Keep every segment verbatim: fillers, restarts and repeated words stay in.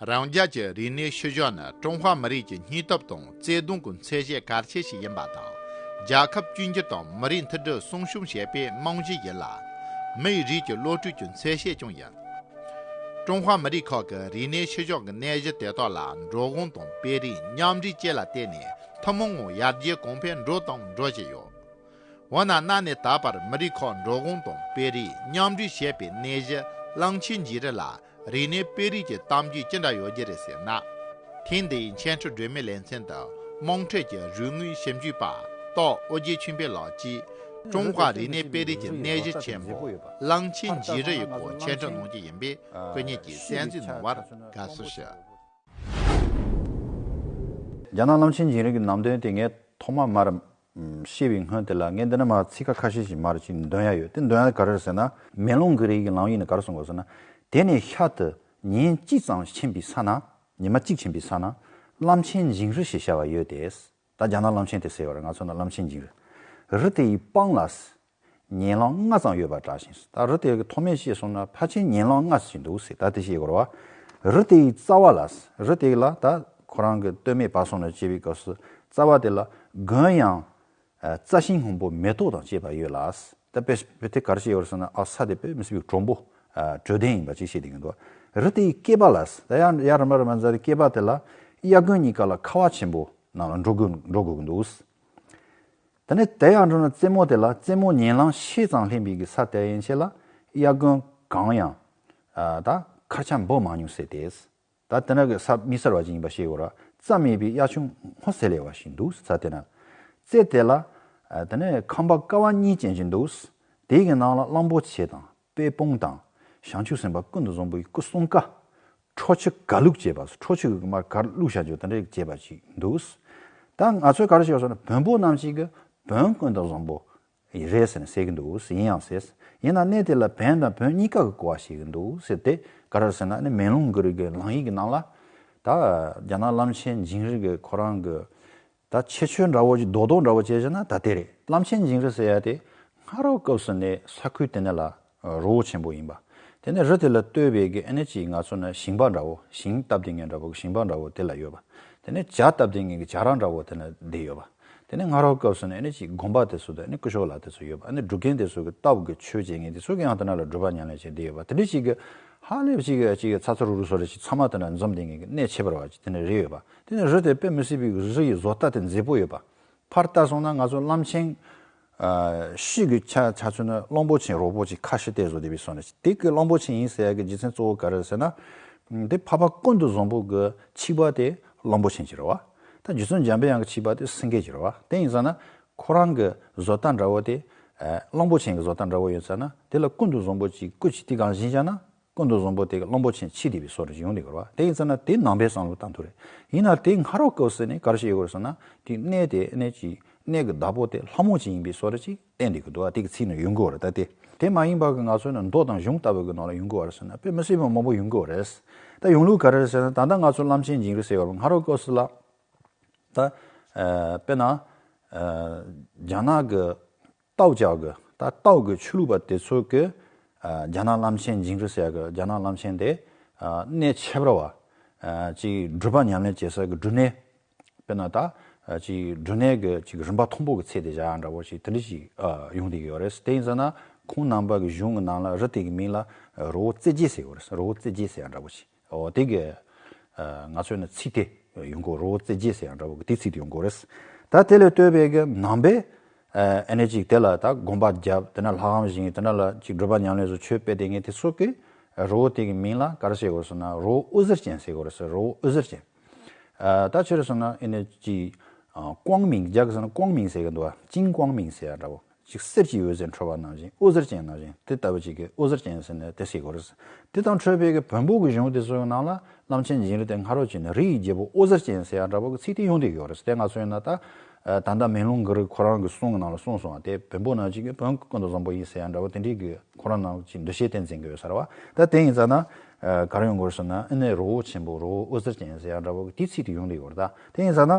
རང་རྒྱལ་གྱི་རིག་གནས་ཤུལ་བཞག་ནི་ཀྲུང་ཧྭ་མི་རིགས་ཀྱི་སྙིང་སྟོབས་དང་བརྩེ་དུང་གི་མཚོན་བྱེད་གལ་ཆེ་ཞིག་ཡིན་པ་དང་། རྒྱལ་ཁབ་བཅོས་བསྒྱུར་དང་མི་རིགས་མཐུན་སྒྲིལ་སྲུང་སྐྱོང་བྱེད་པའི་རྨང་གཞི་ཡིན་ལ། མིའི་རིགས་ཀྱི་བློ་གྲོས་ཀྱི་མཚོན་བྱེད་ཀྱང་ཡིན། ཀྲུང་ཧྭ་མི་རིགས་ཁག་གི་རིག་གནས་ཤུལ་བཞག་གི་གནས་གཞི་དེ་དག་ལ་འགྲོ་འོང་དང་སྤེལ་རེས་མཉམ་འདྲེས་བཅས་ལ་བརྟེན་ནས་ཐུན་མོང་ངང་ཡར་རྒྱས་གོང་འཕེལ་འགྲོ་དང་འགྲོ་བཞིན་ཡོད། འོ་ན་གནའ་ནས་ད་བར་མི་རིགས་ཁག་འགྲོ་འོང་དང་སྤེལ་རེས་མཉམ་འདྲེས་བྱེད་པའི་གནས་གཞི་གླང་ཆེན་འབྱུང་རིང་ལ་རིག་གནས་སྤེལ་རེས་ཀྱི་གཏམ་རྒྱུད་ཅི་འདྲ་ཡོད་རྒྱུ་རེད་ཟེར་ན། ཐེངས་འདིའི་འཆད་ཁྲིད་སྒྲོན་མེའི་ལེ་ཚན་དུ་དམངས་ཁྲོད་ཀྱི་རིག་དངོས་ཞིབ་འཇུག་པ་སྟག་ཨོ་རྒྱན་ཆོས་འཕེལ་ལགས་ཀྱིས་ཀྲུང་ཧྭ་རིག་གནས་སྤེལ་རེས་ཀྱི་གནས་གཞི་ཆེན་པོ་གླང་ཆེན་འབྱུང་རིང་ཡི་སྐོར་འཆད་ཁྲིད་གནང་རྒྱུ་ཡིན་པས། སྐུ་ཉིད་ཀྱིས་གསན་གཟིགས་གནང་བར་དགའ་བསུ་ཞུ། རྒྱ་ནག་གླང་ཆེན་འབྱུང་རིང་གི་ནམ་དོན་དེ་ངས་ཐོག་མ་མར་ཤེས་པའི་སྔོན་དེ་ལ་ངས་འདི་ནས་མར་ཚིག་ཁ་ཁ་ཤས་ཤིག་མར་ཅིག་འདོན་ཡ་ཡོད། དེ་འདོན་ཡ་ག་རེ་རེད་ཟེར་ན། མེ་ལོང་གི་རིགས་ཀྱི་ལམ་ཡིག་ནས་ག་རེ་གསུངས་ཡོད་ཟེར་ན། དེ་ནས་ཤར་དུ་ཉིན་གཅིག་ཙམ་ཕྱིན་པའི་ས་ན། ཉི་མ་གཅིག་ཕྱིན་པའི་ས་ན། གླང་ཆེན་འབྱུང་རིང་ཞེས་བྱ་བ་ཡོད་དེ། ད་རྒྱ་ནག་གླང་ཆེན་དེ་ཟེར་བ་རེད། ང་ཚོ་ནང་གླང་ཆེན་འབྱུང་རིང་། རི་དེ་ཡི་སྤང་ལ། ཉིན་གླང་ལྔ་ཙམ་ཡོད་པ་འདྲ་ཞིང་། ད་རི་དེ་གི་མཐོ་དམན་ཤེས་སོང་ན་ཕལ་ཆེར་ཉིན་གླང་ལྔ་ཙམ་ཞིག་འདུག་ཟེར། ད་དེ་ཤེས་དགོས་རེད་བ། རི་དེ་ཡི་རྩ་བ་ལ། རི་དེ་ལ་ད་ཁོ་རང་གི་སྟོད་སྨད་བར་གསུམ་ལ་བྱས་པའི་སྐབས་སུ་རྩ་བ་དེ་ལ་དགུན་ཡང་རྩྭ་ཤིང་སྔོན་པོ་མེ་ཏོག་དང་བཅས་པ་ཡོད་ལ། ད་དཔེ་དཔེ་དེ་ག་རེ་བྱས་ཡོད་རེད་ཟེར་ན། ཨ་ས་དེ་དཔེ་མི་སྲིད་པའི་དྲོན་པོ། དྲོད་ལྡན་ཡིན་པ་ཅིག་བཤད་བསྡད་ཀྱི་འདུག། རི་དེའི་སྐེད་པ་ལ། ད་ཡང་ཡར་རིམ་པ་རིམ་པ་འཛེགས་ཏེ་སྐེད་པ་དེ་ལ་དབྱར་དགུན་གཉིས་ཀ་ལ་ཁ་བ་ཆེན་པོ་ནང་ལ་འགྲོ་དགོས་འགྲོ་དགོས་ཀྱི་འདུག། དེ་ནས་དེ་ཡང་འགྲོ་ན་རྩེ་མོ་དེ་ལ། རྩེ་མོ་ཉིན་གླང་ཕྱེད་ཙམ་ལྷན་པའི་གི་ས་དེ་ཡན་ཆད་ལ་དབྱར་དགུན་གང་ཡང་ད་འཁར་ཆ་འབབ་མ་མྱོང་ཟེར་ཏེ། ད་དེ་ན་གི་ས་མི་གསར་བ་ཅིག་ཡིན་པ་ཤེས་དགོས་ར། རྩྭ་མེད་པའི་དབྱར་ཆུ་སྔོ་ཟེར་ལེ་བ་ཞིག་འདུག་ས་དེ་ན། རྩེ་དེ་ལ་དེ་ནས་ཁང་པ་ཀ་བ་གཉིས་ཅན་ཅིག་འདུག། དེའི་གི་ནང་ལ་གླང་པོ་ཆེ་དང་དཔལ་སྤུངས་དང་། བྱང་ཆུབ་སེམས་དཔའ་ཀུན་ཏུ་བཟང་པོའི་སྐུ་གསུམ་ཀ། ཁྲོ་ཆུ་གར་བླུགས་བྱས་པ། ཁྲོ་ཆུ་གི་མར་གར་བླུགས་བྱ་རྒྱུ་དེ་འདྲ་བྱས་པ་ཅིག་འདུག། ད་ང་ཚོས་ག་རེ་བྱས་སོང་ན། བོན་པོ་རྣམས་ཀྱིས་གི་བོན་ཀུན་ཏུ་བཟང་པོ་རེད་ཟེར་ནས་ཟེར་གྱི་འདུག། ཡིན་ཡང་ཟེར། ཡིན་ན་གནས་དེ་ལ་བོན་དང་བོན་གཉིས་ཀ་གི་གོ་བ་བྱེད་ཀྱི་འདུག་ཟེར་ཏེ། ག་རེ་ཟེར་ན་ནི་མེ་ལོང་གི་རིགས་ཀྱི་ལམ་ཡིག་གི་ནང་ལ། ད་རྒྱ་ནག་གླང་ཆེན་འབྱུང་རིང་གི་ཁོ་རང་གི་ད་ཁྱད་ཆོས་འདྲ་བོ་ཅིག་རྡོག་རྡོག་འདྲ་བོ་བྱས་བཞག་ན་ད་དེ་རེད། གླང་ཆེན་འབྱུང་རིང་ཟེར་ཡ་དེ་སྔ་རབས་སྐབས་སུ་ནས་ས་ཁུལ་དེ་ནས་ལ་རི་བོ་ཆེན་པོ་ཡིན་པ། དེ་ནས་རི་དེ་ལ་བཏོད་པའི་གི་ཨ་ནི་ཅིག་ང་ཚོ་ན་ཞིང་པ་འདྲ་བོ། ཞིང་བཏབ་བསྡད་མཁན་འདྲ་བོ་གི་ཞིང་པ་འདྲ་བོ་དེ་ལ་ཡོད་པ། དེ་ནས་ཇ་བཏབ་བསྡད་མཁན་གི་ཇ་ར་འདྲ་བོ་དེ་ན་བསྡད་ཡོད་པ། དེ་ནས་སྔ་རབས་སྐབས་སུ་ནས་ཨ་ནི་ཅིག་དགོན་པ་དེ་ཚོ་དང་ཨ་ནི་སྐུ་ཞབས་ལགས་དེ་ཚོ་ཡོད་པ། ཨ་ནི་སྒྲུབ་མཁན་དེ་ཚོ་གི་སྟབས་ཀྱི་ཆོས་བྱེད་མཁན་དེ་ཚོ་གི་ཡང་དེ་ན་ལ་སྒྲུབ་པ་ཉམས་ལེན་བྱས་བསྡད་ཡོད་པ། དེ་འདྲ་ཞིག་གི་ཧ་ལས་པ་ཅིག་གི་ཅིག་གི་ཚ་ཚ་རུ་རུ་སོ་རེ་ཅིག་ཚང་མ་དེ་ན་འཛོམས་བསྡད་མཁན་གི་གནས་ཁྱད་པར་བ་ཅིག་དེ་ན་རེད་ཡོད་པ། དེ་ནས་རི་དེ་དཔེ་མི་སྲིད་པའི་རི་ཡི་བཟོ་ལྟ་དེ་མཛེས་པོ་ཡོད་པ། ཕར་ལྟ་སོང་ན་ང་ཚོ་གླང་ཆེན། ཨ། ཤུལ་གྱི་ཆ་ཆ་ཚུད་ན་གླང་པོ་ཆེ་རོག་པོ་ཆེ་ཁ་ཤས་བལྟས་བཟོ་བསྡད་པའི་བཟོ་འདྲ་ཅིག། དེ་གི་གླང་པོ་ཆེ་ཡིན་ཟེར་ཡ་གི་རྒྱུ་མཚན་གཙོ་བོ་ག་རེ་རེད་ཟེར་ན། དེ་འཕགས་པ་ཀུན་ཏུ་བཟང་པོ་གི་ཆིབས་པ་དེ་གླང་པོ་ཆེ་ཅིག་རེད་བ། ད་རྗེ་བཙུན་འཇམ་པའི་དབྱངས་ཀྱི་ཆིབས་པ་དེ་སེང་གེ་ཅིག་རེད་བ། དེ་ཡིན་ཙང་ན་ཁོ་རང་གི་བཟོ་ལྟ་འདྲ་བོ་དེ། ཨ། གླང་པོ་ཆེ་གི་བཟོ་ལྟ་འདྲ་བོ་ཡོད་ཙང་ན་དེ་ལ་ཀུན་ཏུ་བཟང་པོ་ཅིག་སྐུ་ཅིག་དེ་གང་བཞིན་བཞག་ན། ཀུན་ཏུ་བཟང་པོ་དེ་གི་གླང་པོ་ཆེ་ཆིབས་བསྡད་པའི་བཟོ་འདྲ་ཅིག་ཡོང་བསྡད་ཀྱི་རེད་བ། དེ་ཡིན་ཙང་ན་དེ་ནང་པའི་བསམ་བློ་བཏང་ཐུབ་རེད། ཡིན་ན་དེ་སྔ་རབས་སྐབས་སུ་ནས་ག་རེ་བྱས་ཡོད་རེད་ཟེར་ན། དེ་གནས་དེ་གནས་ཀྱི་གནས་ཀྱི་བདག་པོ་དེ་ལྷ་མོ་ཅིག་ཡིན་པའི་བཟོ་འདྲ་ཅིག་བསྟན་བསྡད་ཀྱི་འདུག་བ། དེ་གི་ཚིག་ནས་ཡོང་གི་ཡོད་རེད། ད་དེ་དེ་མ་ཡིན་པ་གི་ང་ཚོ་ནི་མདོ་དང་གཞུང་ལྟ་བུ་གི་ནང་ལ་ཡོང་གི་ཡོད་རེད་ཟེར་ན་དཔེ་མི་སྲིད་པ་མང་པོ་ཡོང་གི་ཡོད་རེད། ད་ཡོང་ལུགས་ག་རེ་རེད་ཟེར་ན། ད་ལྟ་ང་ཚོ་གླང་ཆེན་འབྱུང་རིང་ཟེར་བ་སྔ་རབས་སྐབས་སུ་ལ། ད། ཨ། དཔེར་ན། ཨ། རྒྱ་ནག་གི་ཏའོ་ཅའོ་གི། ད་ཏའོ་གི་ཆོས་ལུགས་པ་དེ་ཚོ་གི། ཨ། རྒྱ་ནག་གླང་ཆེན་འབྱུང་རིང་ཟེར་ཡ་གི་རྒྱ་ནག་གླང་ཆེན་དེ། ཨ། གནས་ཁྱད་པར་བ། ཨ། ཅིག་སྒྲུབ་པ་ཉམས་ལེན་བྱེད་ས་གི་སྒྲུབ་གནས། དཔེར་ན་ད། ཨ། ཅིག་སྒྲུབ་གནས་གི་ཅིག་རིམ་པ་མཐོན་པོ་གི་ཚད་དེ་བཞག་ཡ་འདྲ་བོ་ཞིག་དེ་འདྲ་ཞིག་ཨ། ཡོང་བསྡད་ཀྱི་ཡོད་རེད། དེ་ཡིན་ཙང་ན་ཁོང་རྣམ་པ་གི་གཞུང་གི་ནང་ལ་རི་དེ་གི་མིང་ལ་རི་བོ་རྩེ་རྒྱལ་ཟེར་ཡོད་རེད། རི་བོ་རྩེ་རྒྱལ་ཟེར་ཡ་འདྲ་བོ་ཞིག། འོ་དེ་གི། ཨ། ང་ཚོས་ནི་ཚིག་དེ་ཡོང་གི་རི་བོ་རྩེ་རྒྱལ་ཟེར་ཡང་འདྲ་བོ་གི་དེ་ཚིག་དེ་ཡོང་གི་རེད། ད་དེ་ལས་བཏོད་པའི་གི་ནང་པའི། ཨ། ཨ་ནི་ཅིག་དེ་ལ་ད་དགོན་པ་བརྒྱབ། དེ་ན་ལྷ་ཁང་བཞེངས། དེ་ན་ལ་ཅིག་སྒྲུབ་པ་ཉམས་ལེན་བཟོ་ཆོས་སྤེལ་བསྡད་མཁན་དེ་ཚོ་གི་རི་བོ་དེ་གི་མིང་ལ་ག་རེ་ཟེར་དགོས་ཟེར་ན། རི་བོ་འོད་ཟེར་ཅན་ཟེར་དགོས་རེད་ཟེར། རི་བོ་འོད་ཟེར་ཅན། ཨ། ད་ཆི་རེད་ཟེར་ན་ཨ་ནི་ཅིག། ཨ། ཀོང་མིང་རྒྱ་གི་ཟེར་ན་ཀོང་མིང་ཟེར་གི་འདུག་བ། ཅིང་ཀོང་མིང་ཟེར་ཡ་འདྲ་བོ། ཅིག་གསེར་གྱི་འོད་ཟེར་འཕྲོ་བ་ནང་བཞིན། འོད་ཟེར་ཅན་ནང་བཞིན། དེ་ལྟ་བུ་ཅིག་གི་འོད་ཟེར་ཅན་ཟེར་ནས་དེ་ཟེར་དགོས་རེད། དེ་དང་འཕྲོས་པའི་གི་བོན་པོ་གི་གཞུང་དེ་ཚོའི་ནང་ལ་གླང་ཆེན་འབྱུང་རིང་དེ་སྔ་རོལ་གྱི་ནི་རི་ཡི་རྒྱལ་པོ་འོད་ཟེར་ཅན་ཟེར་ཡ་འདྲ་བོ་གི་ཚིག་དེ་ཡོང་བསྡད་ཡོད་རེད། དེ་ང་ཚོ་ཡིན་ན་ད། ཨ། ད་ལྟ་མེ་ལོང་གི་རིགས་ཁོ་རང་གི་གསུང་གི་ནང་ལ་གསུངས་སོང་བ། དེ་བོན་པོ་ནང་བཞིན་གི་བོན་ཀུན་ཏུ་བཟང་པོ་ཡིན་ཟེར་ཡ་འདྲ་བོ་དེ་འདྲའི་གི་ཁོ་རང་ནང་གི་འདུ་ཤེས་དེ་འཛིན་གི་ཡོད་ས་རེད་བ། ད་དེ་ཡིན་ཙང་ན། ཨ། ག་རེ་ཡོང་དགོས་རེད་ཟེར་ན། ཨ་ནི་རི་བོ་ཆེན་པོ་རི་བོ་འོད་ཟེར་ཅན་ཟེར་ཡ་འདྲ་བོ་གི་དེ་ཚིག་དེ་ཡོང་བསྡད་ཡོད་རེད། ད་དེ་ཡིན་ཙང་ན།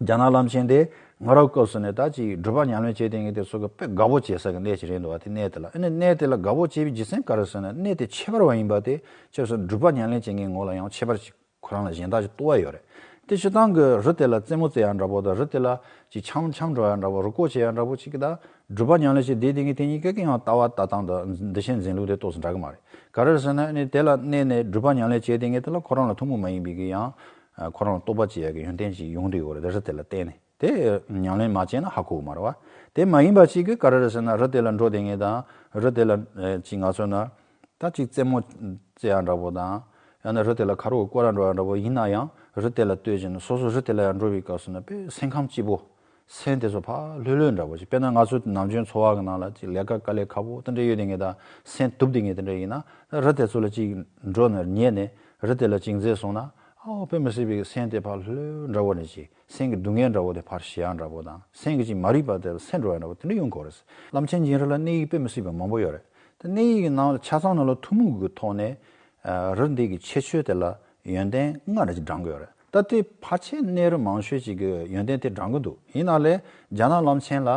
རྒྱ་ནག་བླམ་ཆེན་དེ་སྔ་རབས་སྐབས་སུ་ནས་ད་ཅིག་སྒྲུབ་པ་ཉམས་ལེན་བྱེད་མཁན་དེ་ཚོ་གི་དཔེ་དགའ་པོ་བྱེད་ས་གི་གནས་ཅིག་རེད་འདུག་བ། དེ་གནས་དེ་ལ། ཨ་ནི་གནས་དེ་ལ་དགའ་པོ་བྱེད་པའི་རྒྱུ་མཚན་ག་རེ་ཟེར་ན། གནས་དེ་ཁྱད་པར་བ་ཡིན་པ་དེ་ཁྱེད་ཚོ་སྒྲུབ་པ་ཉམས་ལེན་བྱེད་མཁན་ངོ་ལ་ཡང་ཁྱད་པར་ཅིག་ཁོ་རང་ལ་གཞན་དག་ཅིག་སྟོར་བ་ཡོད་རེད། དེ་སྤྱིར་བཏང་གི་རི་དེ་ལ་རྩེད་མོ་རྩེ་ཡག་འདྲ་པོ་དང་། རི་དེ་ལ་ཅིག་འཆམ་འཆམ་འགྲོ་ཡག་འདྲ་པོ། རི་སྐོར་བྱེད་ཡག་འདྲ་པོ་ཅིག་གི་ད་སྒྲུབ་པ་ཉམས་ལེན་བྱེད་བསྡད་མཁན་དེ་གཉིས་ཀ་གི་ཡང་ལྟ་བ་ལྟ་སྟངས་དང་འདུ་ཤེས་འཛིན་ལུགས་དེ་ཏོག་ཙམ་འདྲ་གི་མ་རེད། ག་རེ་ཟེར་ན། ཨ་ནི་དེ་ལ་གནས་ནས་སྒྲུབ་པ་ཉམས་ལེན་བྱེད་མཁན་དེ་ལ་ཁོ་རང་ལ་ཐུན་མོང་མ་ཡིན་པའི་གི་ཡང་ཁོ་རང་ལ་རྟོགས་པ་བྱེད་ཡག་གི་ཡོན་ཏན་ཅིག་ཡོང་བསྡད་ཡོད་རེད། རི་དེ་ལ་བརྟེན་ནས། དེ་ཉམས་ལེན་མ་བྱས་ན་ཧ་གོ་གི་མ་རེད་བ། དེ་མ་ཡིན་པ་ཅིག་གི་ག་རེ་རེད་ཟེར་ན། རི་དེ་ལ་འགྲོ་བསྡད་མཁན་དང་། རི་དེ་ལ་ཨེ་ཅིག་ང་ཚོ་ན་ད་ཅིག་རྩེད་མོ་རྩེ་ཡག་འདྲ་པོ་དང་། ཡང་ན་རི་དེ་ལ་ཁ་རོག་སྐོར་ར་འགྲོ་ཡག་འདྲ་པོ་ཡིན་ན་ཡང་། རི་དེ་ལ་ལྟོས་བྱས་ནས་སོ་སོ་རི་དེ་ལ་ཡང་འགྲོ་བའི་སྐབས་སུ་ན་དཔེ་སེམས་ཁམས་སྐྱིད་པོ། སེམས་དེ་ཚོ་ཕར་ལྷོད་ལྷོད་འདྲ་པོ་ཞིག་དཔེར་ན་ང་ཚོ་ནམ་རྒྱུན་འཚོ་བ་གི་ནང་ལ་ཅིག་ལས་ཀ་དཀའ་ལས་ཁག་པོ་དེ་འདྲ་ཡོད་དེ་ངེས་དང་། སེམས་སྡུག་དེ་ངེས་དེ་འདྲ་ཡིན་ན། རི་དེ་ཚོ་ལ་ཅིག་འགྲོ་ནས་ཉལ་ནས་རི་དེ་ལ་ཅིག་འཛེགས་སོང་ན། ཨོ་དཔེ་མི་སྲིད་པའི་སེམས་དེ་ཕར་ལྷོད་འདྲ་པོ་ནས་ཅིག་སེམས་ཀྱི་སྡུག་བསྔལ་འདྲ་པོ་དེ་ཕར་ཞི་ཡག་འདྲ་པོ་དང་། སེམས་ཀྱི་ཅིག་མ་རིག་པ་དེ་སེལ་འགྲོ་ཡག་འདྲ་པོ་དེ་འདྲ་ཡོང་གི་ཡོད་རེད། བླ་མ་ཆེན་སྦྱིན་རི་ལ་གནས་ཡིག་དཔེ་མི་སྲིད་པའི་མང་པོ་ཡོད་རེད། དེ་གནས་ཡིག་གི་ནང་ལ་ཆ་ཚང་ནང་ལ་ཐུན་མོང་གི་ཐོག་ནས་ཨ་རི་འདི་གི་ཁྱད་ཆོས་དེ་ལ་ཡོན་ཏན་ལྔ་རེ་ཅིག་བགྲང་གི་ཡོད་རེད། ད་དེ་ཕལ་ཆེར་གནས་རི་མང་ཤོས་ཅིག་གི་ཡོན་ཏན་དེ་བགྲང་གི་འདུག་ཡིན་ན་ལས་རྒྱ་ནག་བླ་མ་ཆེན་ལ་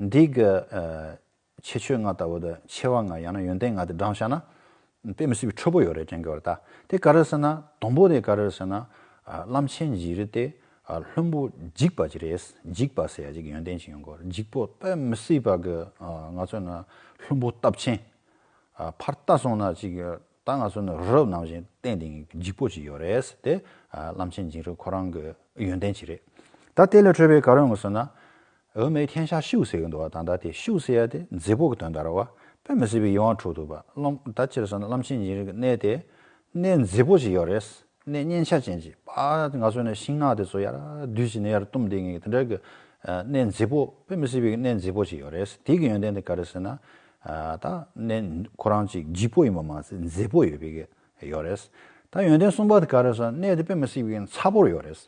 འདི་གི་ཨ་ཁྱད་ཆོས་ལྔ་ལྟ་བུ་དང་ཆེ་བ་ལྔ། ཡང་ན་ཡོན་ཏན་ལྔ་དེ་བགྲངས་བཞག་ན་དཔེ་མི་སྲིད་པའི་མཁྲེགས་པོ་ཡོད་རེད་དྲན་གི་ཡོད་རེད། ད་དེ་ག་རེ་ཟེར་ན། དང་པོ་དེ་ག་རེ་ཟེར་ན། ཨ་བླ་མ་ཆེན་སྦྱིན་རི་དེ་ཨ་བླུན་པོ་འཇིགས་པ་ཅིག་རེད། འཇིགས་པ་ཟེར་ཡག་ཅིག་ཡོན་ཏན་ཅིག་ཡོང་གི་ཡོད་རེད། འཇིགས་པོ་དཔེ་མི་སྲིད་པ་གི་ཨ་ང་ཚོ་ན་བླུན་པོ་སྟོབས་ཆེན། ཨ་ཕར་ལྟ་སོང་ན་ཅིག་ད་ང་ཚོ་ནི་རི་རབ་ནང་བཞིན་བརྟན་བསྡད་མཁན་གྱི་འཇིགས་པོ་ཅིག་ཡོད་རེད། དེ་ཨ་བླ་མ་ཆེན་སྦྱིན་རི་ཁོ་རང་གི་ཡོན་ཏན་ཅིག་རེད། ད་དེ་ལས་འཕྲོས་པའི་ག་རེ་ཡོང་གི་ཟེར་ན། 峨眉天下秀 ཟེར་གི་འདུག་བ། ད་ལྟ་དེ་秀 ཟེར་ཡ་དེ་མཛེས་པོ་གི་དོན་དག་རེད་བ། དཔེ་མི་སྲིད་པའི་ཡིད་དབང་འཕྲོག་འདུག་བ། བླ་ད་ཅི་རེད་ཟེར་ན། བླ་མ་ཆེན་སྦྱིན་རི་གི་གནས་དེ་གནས་མཛེས་པོ་ཅིག་ཡོད་རེད། གནས་སྙན་ཆ་ཅན་ཅིག་ཨ་ང་ཚོ་ནི་ཤིང་ནགས་དེ་ཚོ་ཡར་བསྡུས་བྱས་ནས་ཡར་བཏུམས་བསྡད་མཁན་གྱི་དེ་འདྲ་གི་ཨ་གནས་མཛེས་པོ། དཔེ་མི་སྲིད་པའི་གནས་མཛེས་པོ་ཅིག་ཡོད་རེད། དེ་གི་ཡོན་ཏན་དེ་ག་རེ་ཟེར་ན། ཨ་ད་གནས་ཁོ་རང་ཅིག་འཇིགས་པོ་ཡིན་པ་མ་ཟད་མཛེས་པོ་ཡོད་པའི་གི་ཡོད་རེད། ད་ཡོན་ཏན་གསུམ་པ་དེ་ག་རེ་ཟེར་ན། གནས་དེ་དཔེ་མི་སྲིད་པའི་མཚར་པོར་ཡོད་རེད།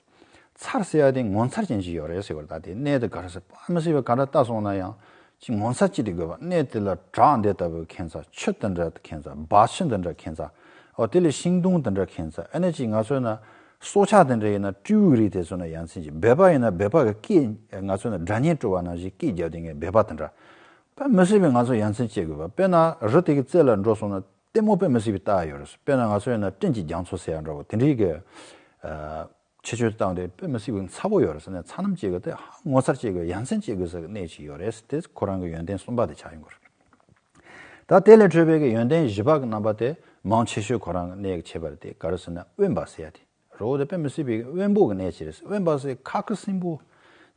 མཚར་ཟེར་ཡ་དེ་ངོ་མཚར་ཅན་ཅིག་ཡོད་རེད་ཟེར་བ་རེད། ད་དེ་གནས་དེ་ག་རེ་ཟེར། དཔེ་མི་སྲིད་པའི་ག་འདྲ་ལྟ་སོང་ན་ཡང་ཅིག་ངོ་མཚར་ཅིག་དེ་དགོས་པ། གནས་དེ་ལ་བྲག་འདི་ལྟ་བུ་ཁྱད་མཚར། ཆུ་དེ་འདྲ་ཁྱད་མཚར། འབབ་ཆུ་འདི་འདྲ་ཁྱད་མཚར། འོ་དེ་ལས་ཤིང་སྡོང་དེ་འདྲ་ཁྱད་མཚར། ཨ་ནི་ཅིག་ང་ཚོ་ན་སྲོག་ཆགས་དེ་འདྲ་ཡིན་ན་སྤྲེའུ་རིགས་དེ་ཚོ་ན་ཡ་མཚན་ཅིག་བལ་པ་ཡིན་ན་བལ་པ་གི་སྐད། ང་ཚོ་ན་སྒྲ་སྙན་དཀྲོལ་བ་ནང་བཞིན་སྐད་རྒྱབ་བསྡད་མཁན་བལ་པ་དེ་འདྲ། དཔེ་མི་སྲིད་པའི་ང་ཚོ་ཡ་མཚན་སྐྱེ་དགོས་པ། དཔེར་ན་རི་དེ་གི་རྩེ་ལ་འགྲོ་སོང་ན་ལྟད་མོ་དཔེ་མི་སྲིད་པའི་ལྟ་ཡ་ཡོད་རེད། དཔེར་ན་ང་ཚོ་ཡིན་ན་སྤྲིན་གྱི་རྒྱ་མཚོ་ཟེར་ཡ་འདྲ་བོ་དེ་འདྲའི་གི་ཨ་ཁྱད་ཆོས་སྟངས་དེ་དཔེ་མི་སྲིད་པའི་མཚར་པོ་ཡོད་རེད་ཟེར་ནས། མཚར་རྣམ་སྐྱེ་དགོས། དེ་ཧ་ངོ་མཚར་སྐྱེ་དགོས། ཡ་མཚན་སྐྱེ་དགོས་ཟེར་གི་གནས་ཅིག་ཡོད་རེད། དེ་ཁོ་རང་གི་ཡོན་ཏན་གསུམ་པ་དེ་ཆགས་ཡོང་གི་རེད། ད་དེ་ལས་འཕྲོས་པའི་གི་ཡོན་ཏན་བཞི་པ་གི་རྣམ་པ་དེ་མང་ཆེ་ཤོས་ཁོ་རང་གི་གནས་ཀྱི་ཁྱད་པར་དེ་ག་རེ་ཟེར་ན། དབེན་པ་ཟེར་ཡ་དེ། རི་བོ་དེ་དཔེ་མི་སྲིད་པའི་དབེན་པོ་གི་གནས་ཅིག་རེད། དབེན་པ་ཟེར་ཁ་ཁུ་སིམ་པོ།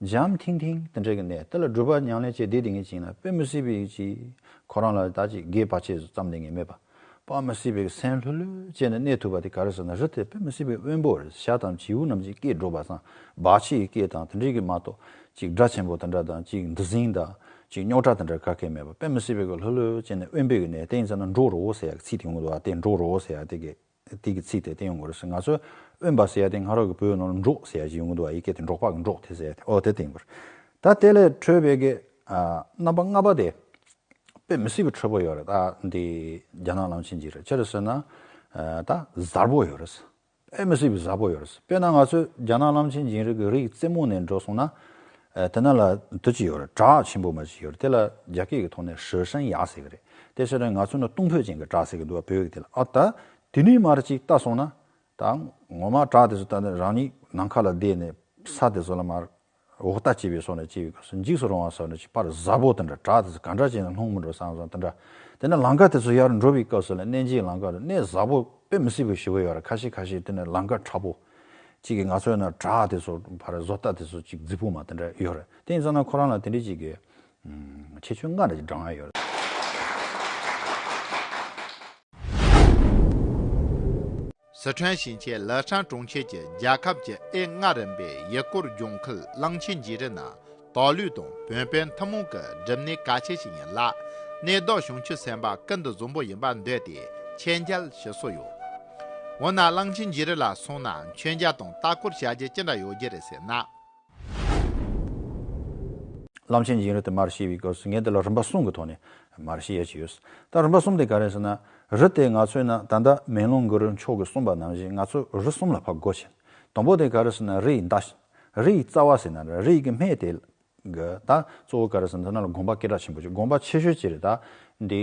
འཇམ་ཐིང་ཐིང་དེ་འདྲ་གི་གནས། དེ་ལ་སྒྲུབ་པ་ཉམས་ལེན་བྱས་བསྡད་དེ་ངེས་ཅིག་ན་དཔེ་མི་སྲིད་པའི་ཅིག་ཁོ་རང་ལ་ད་ཅིག་དགེ་བ་ཆེ་ཙམ་དེ་ངེས་མེད་པ། དཔེ་མི་སྲིད་པའི་སེམས་ལྷོད་ལྷོད་བྱས་ནས་གནས་ཐུབ་པ་དེ་ག་རེ་ཟེར་ན། རི་དེ་དཔེ་མི་སྲིད་པའི་དབེན་པོ་རེད། བྱ་དང་བྱིའུ་རྣམས་ཀྱི་སྐད་སྒྲོག་པ་སང་འབབ་ཆུ་ཡི་སྐད་དང་དེ་འདྲ་གི་མ་གཏོགས་ཅིག་སྒྲ་ཆེན་པོ་དེ་འདྲ་དང་ཅིག་འདུ་འཛི་དང་ཅིག་རྙོག་དྲ་དེ་འདྲ་ག་གེ་མེད་པ། དཔེ་མི་སྲིད་པའི་ལྷོད་ལྷོད་བྱས་ནས་དབེན་པའི་གི་གནས། དེ་ཡིན་ཙང་ན་འབྲོག་རི་བོ་ཟེར་ཡག་གི་ཚིག་དེ་ཡོང་གི་འདུག་བ། དེ་འབྲོག་རི་བོ་ཟེར་ཡག་དེ་གི་དེ་གི་ཚིག་དེ་བསྟན་ཡོང་གི་རེད་ཟེར། ང་ཚོས་དབེན་པ་ཟེར་ཡ་དེ་སྔ་རབས་ཀྱི་བོད་ཡིག་ནང་ལ་འབྲོག་ཟེར་ཡ་ཅིག་ཡོང་གི་འདུག་བ། ཡི་གེ་དེ་འབྲོག་པ་གི་འབྲོག་དེ་ཟེར་ཡ་དེ། ཨོ་དེ་བསྟན་ཡོང་གི་རེད། ད་དེ་ལས་འཕྲོས་པའི་གི་ཨ་རྣམ་པ་ལྔ་པ་དེ་དཔེ་མི་སྲིད་པའི་མཁྲེགས་པོ་ཡོད་རེད། ད་འདི་རྒྱ་ནག་གླང་ཆེན་གྱི་རེད། ཅི་རེད་ཟེར་ན། ཨ་ད་གཟར་པོ་ཡོད་རེད། དཔེ་མི་སྲིད་པའི་གཟར་པོ་ཡོད་རེད། དཔེར་ན་ང་ཚོས་རྒྱ་ནག་གླང་ཆེན་སྦྱིན་རི་གི་རི་ཡི་རྩེ་མོ་ནས་འགྲོ་སོང་ན། ཨ་དེ་ན་ལ་དེ་ཅི་ཡོད་རེད། བྲག་ཆེན་པོ་མ་ཅིག་ཡོད་རེད། དེ་ལ་རྒྱ་སྐད་ཀྱི་ཐོག་ནས་石山岩 ཟེར་གི་རེད། དེ་ཟེར་ན་ང་ཚོ་ནི་སྟོང་ཕོད་ཅན་གྱི་བྲག་ཟེར་གི་འདུག་བ། བོད་ཡིག་དེ་ལ། ཨ་ད་དེ་ནས་མར་ཅིག་ལྟ་སོང་ན། ད་ངོ་མ་བྲག་དེ་ཚོ་ད་ནི་རང་ཉིད་ནམ་མཁའ་ལ་བསྡད་ནས་ས་དེ་ཚོ་ལ་མར་འོག་ལྟ་བྱས་པའི་སོ་ནས་བྱས་པའི་སྐབས་སུ་འཇིགས་སུ་རུང་བ་སོགས་ནས་ཅིག་ཕར་གཟར་པོ་དེ་འདྲ། བྲག་དེ་ཚོ་ག་འདྲ་བྱས་ནས་ལྷུང་མི་འགྲོ་བསམ་བསམ་དེ་འདྲ། དེ་ནས་ལམ་ཁ་དེ་ཚོ་ཡར་འགྲོ་བའི་སྐབས་སུ་ལ་གནས་མཇལ་ལམ་ཁ་རུ་གནས་གཟར་པོ་དཔེ་མི་སྲིད་པའི་ཞི་བ་ཡོད་རེད། ཁ་ཤས་ཁ་ཤས་དེ་ནས་ལམ་ཁ་མཁྲེགས་པོ། གཅིག་གིས་ང་ཚོ་ཡིན་ན་བྲག་དེ་ཚོ་ཕར་བཟོ་ལྟ་དེ་ཚོ་ཅིག་རྫིག་པོ་མ་དེ་འདྲ་ཡོད་རེད། དེ་ཡིན་ཙང་ན་ཁོ་རང་ལ་དེ་འདྲ་ཅིག་གི་ཁྱད་ཆོས་ལྔ་འདྲ་ཅིག་བགྲང་ཡ་ཡོད་རེད། 四川省境 乐山 གྲོང་ཁྱེར་གྱི་རྒྱལ་ཁབ་ཀྱི་ཨེ་ལྔ་རིམ་པའི་ཡུལ་སྐོར་ལྗོངས་ཁུལ་གླང་ཆེན་རྗེས་རི་ནི། དོག་ལུས་དང་བོན་དཔོན་ཐུན་མོང་གི་སྒྲུབ་གནས་གལ་ཆེ་ཞིག་ཡིན་ལ། གནས་བདག་བྱང་ཆུབ་སེམས་དཔའ་ཀུན་ཏུ་བཟང་པོ་ཡིན་པར་འདོད་དེ་ཆོས་མཇལ་ཞུ་སྲོལ་ཡོད། འོ་ན་གླང་ཆེན་རྗེས་རི་ལ་སོང་ན་མཆོད་མཇལ་དང་ལྟ་སྐོར་བྱ་རྒྱུ་ཅི་འདྲ་ཡོད་རྒྱུ་རེད་ཟེར་ན། གླང་ཆེན་སྦྱིན་རི་དེ་མར་བཤད་པའི་སྐབས་སུ་ངས་འདི་ལ་རིམ་པ་གསུམ་གྱི་ཐོག་ནས་མར་བཤད་ཡ་ཅིག་ཡོད། ད་རིམ་པ་གསུམ་དེ་ག་རེ་ཟེར་ན། རི་དེ་ང་ཚོས་ན་ད་ལྟ་མེ་ལོང་གུ་རུ་མཆོག་གིས་གསུངས་པ་ནང་བཞིན་ང་ཚོ་རི་གསུམ་ལ་ཕར་བགོ་བྱས། དང་པོ་དེ་ག་རེ་ཟེར་ན་རི་ཡི་མདའ། རི་ཡི་རྩ་བ་ཟེར་ན་རི་ཡི་གི་སྨད་དེ་གི་ད་གཙོ་བོ་ག་རེ་ཟེར་ན་དེ་ན་ལ་དགོན་པ་སྐད་གྲགས་ཆེན་པོ་ཅིག་དགོན་པ་ཆེ་ཤོས་ཅིག་རེད། ད་འདི་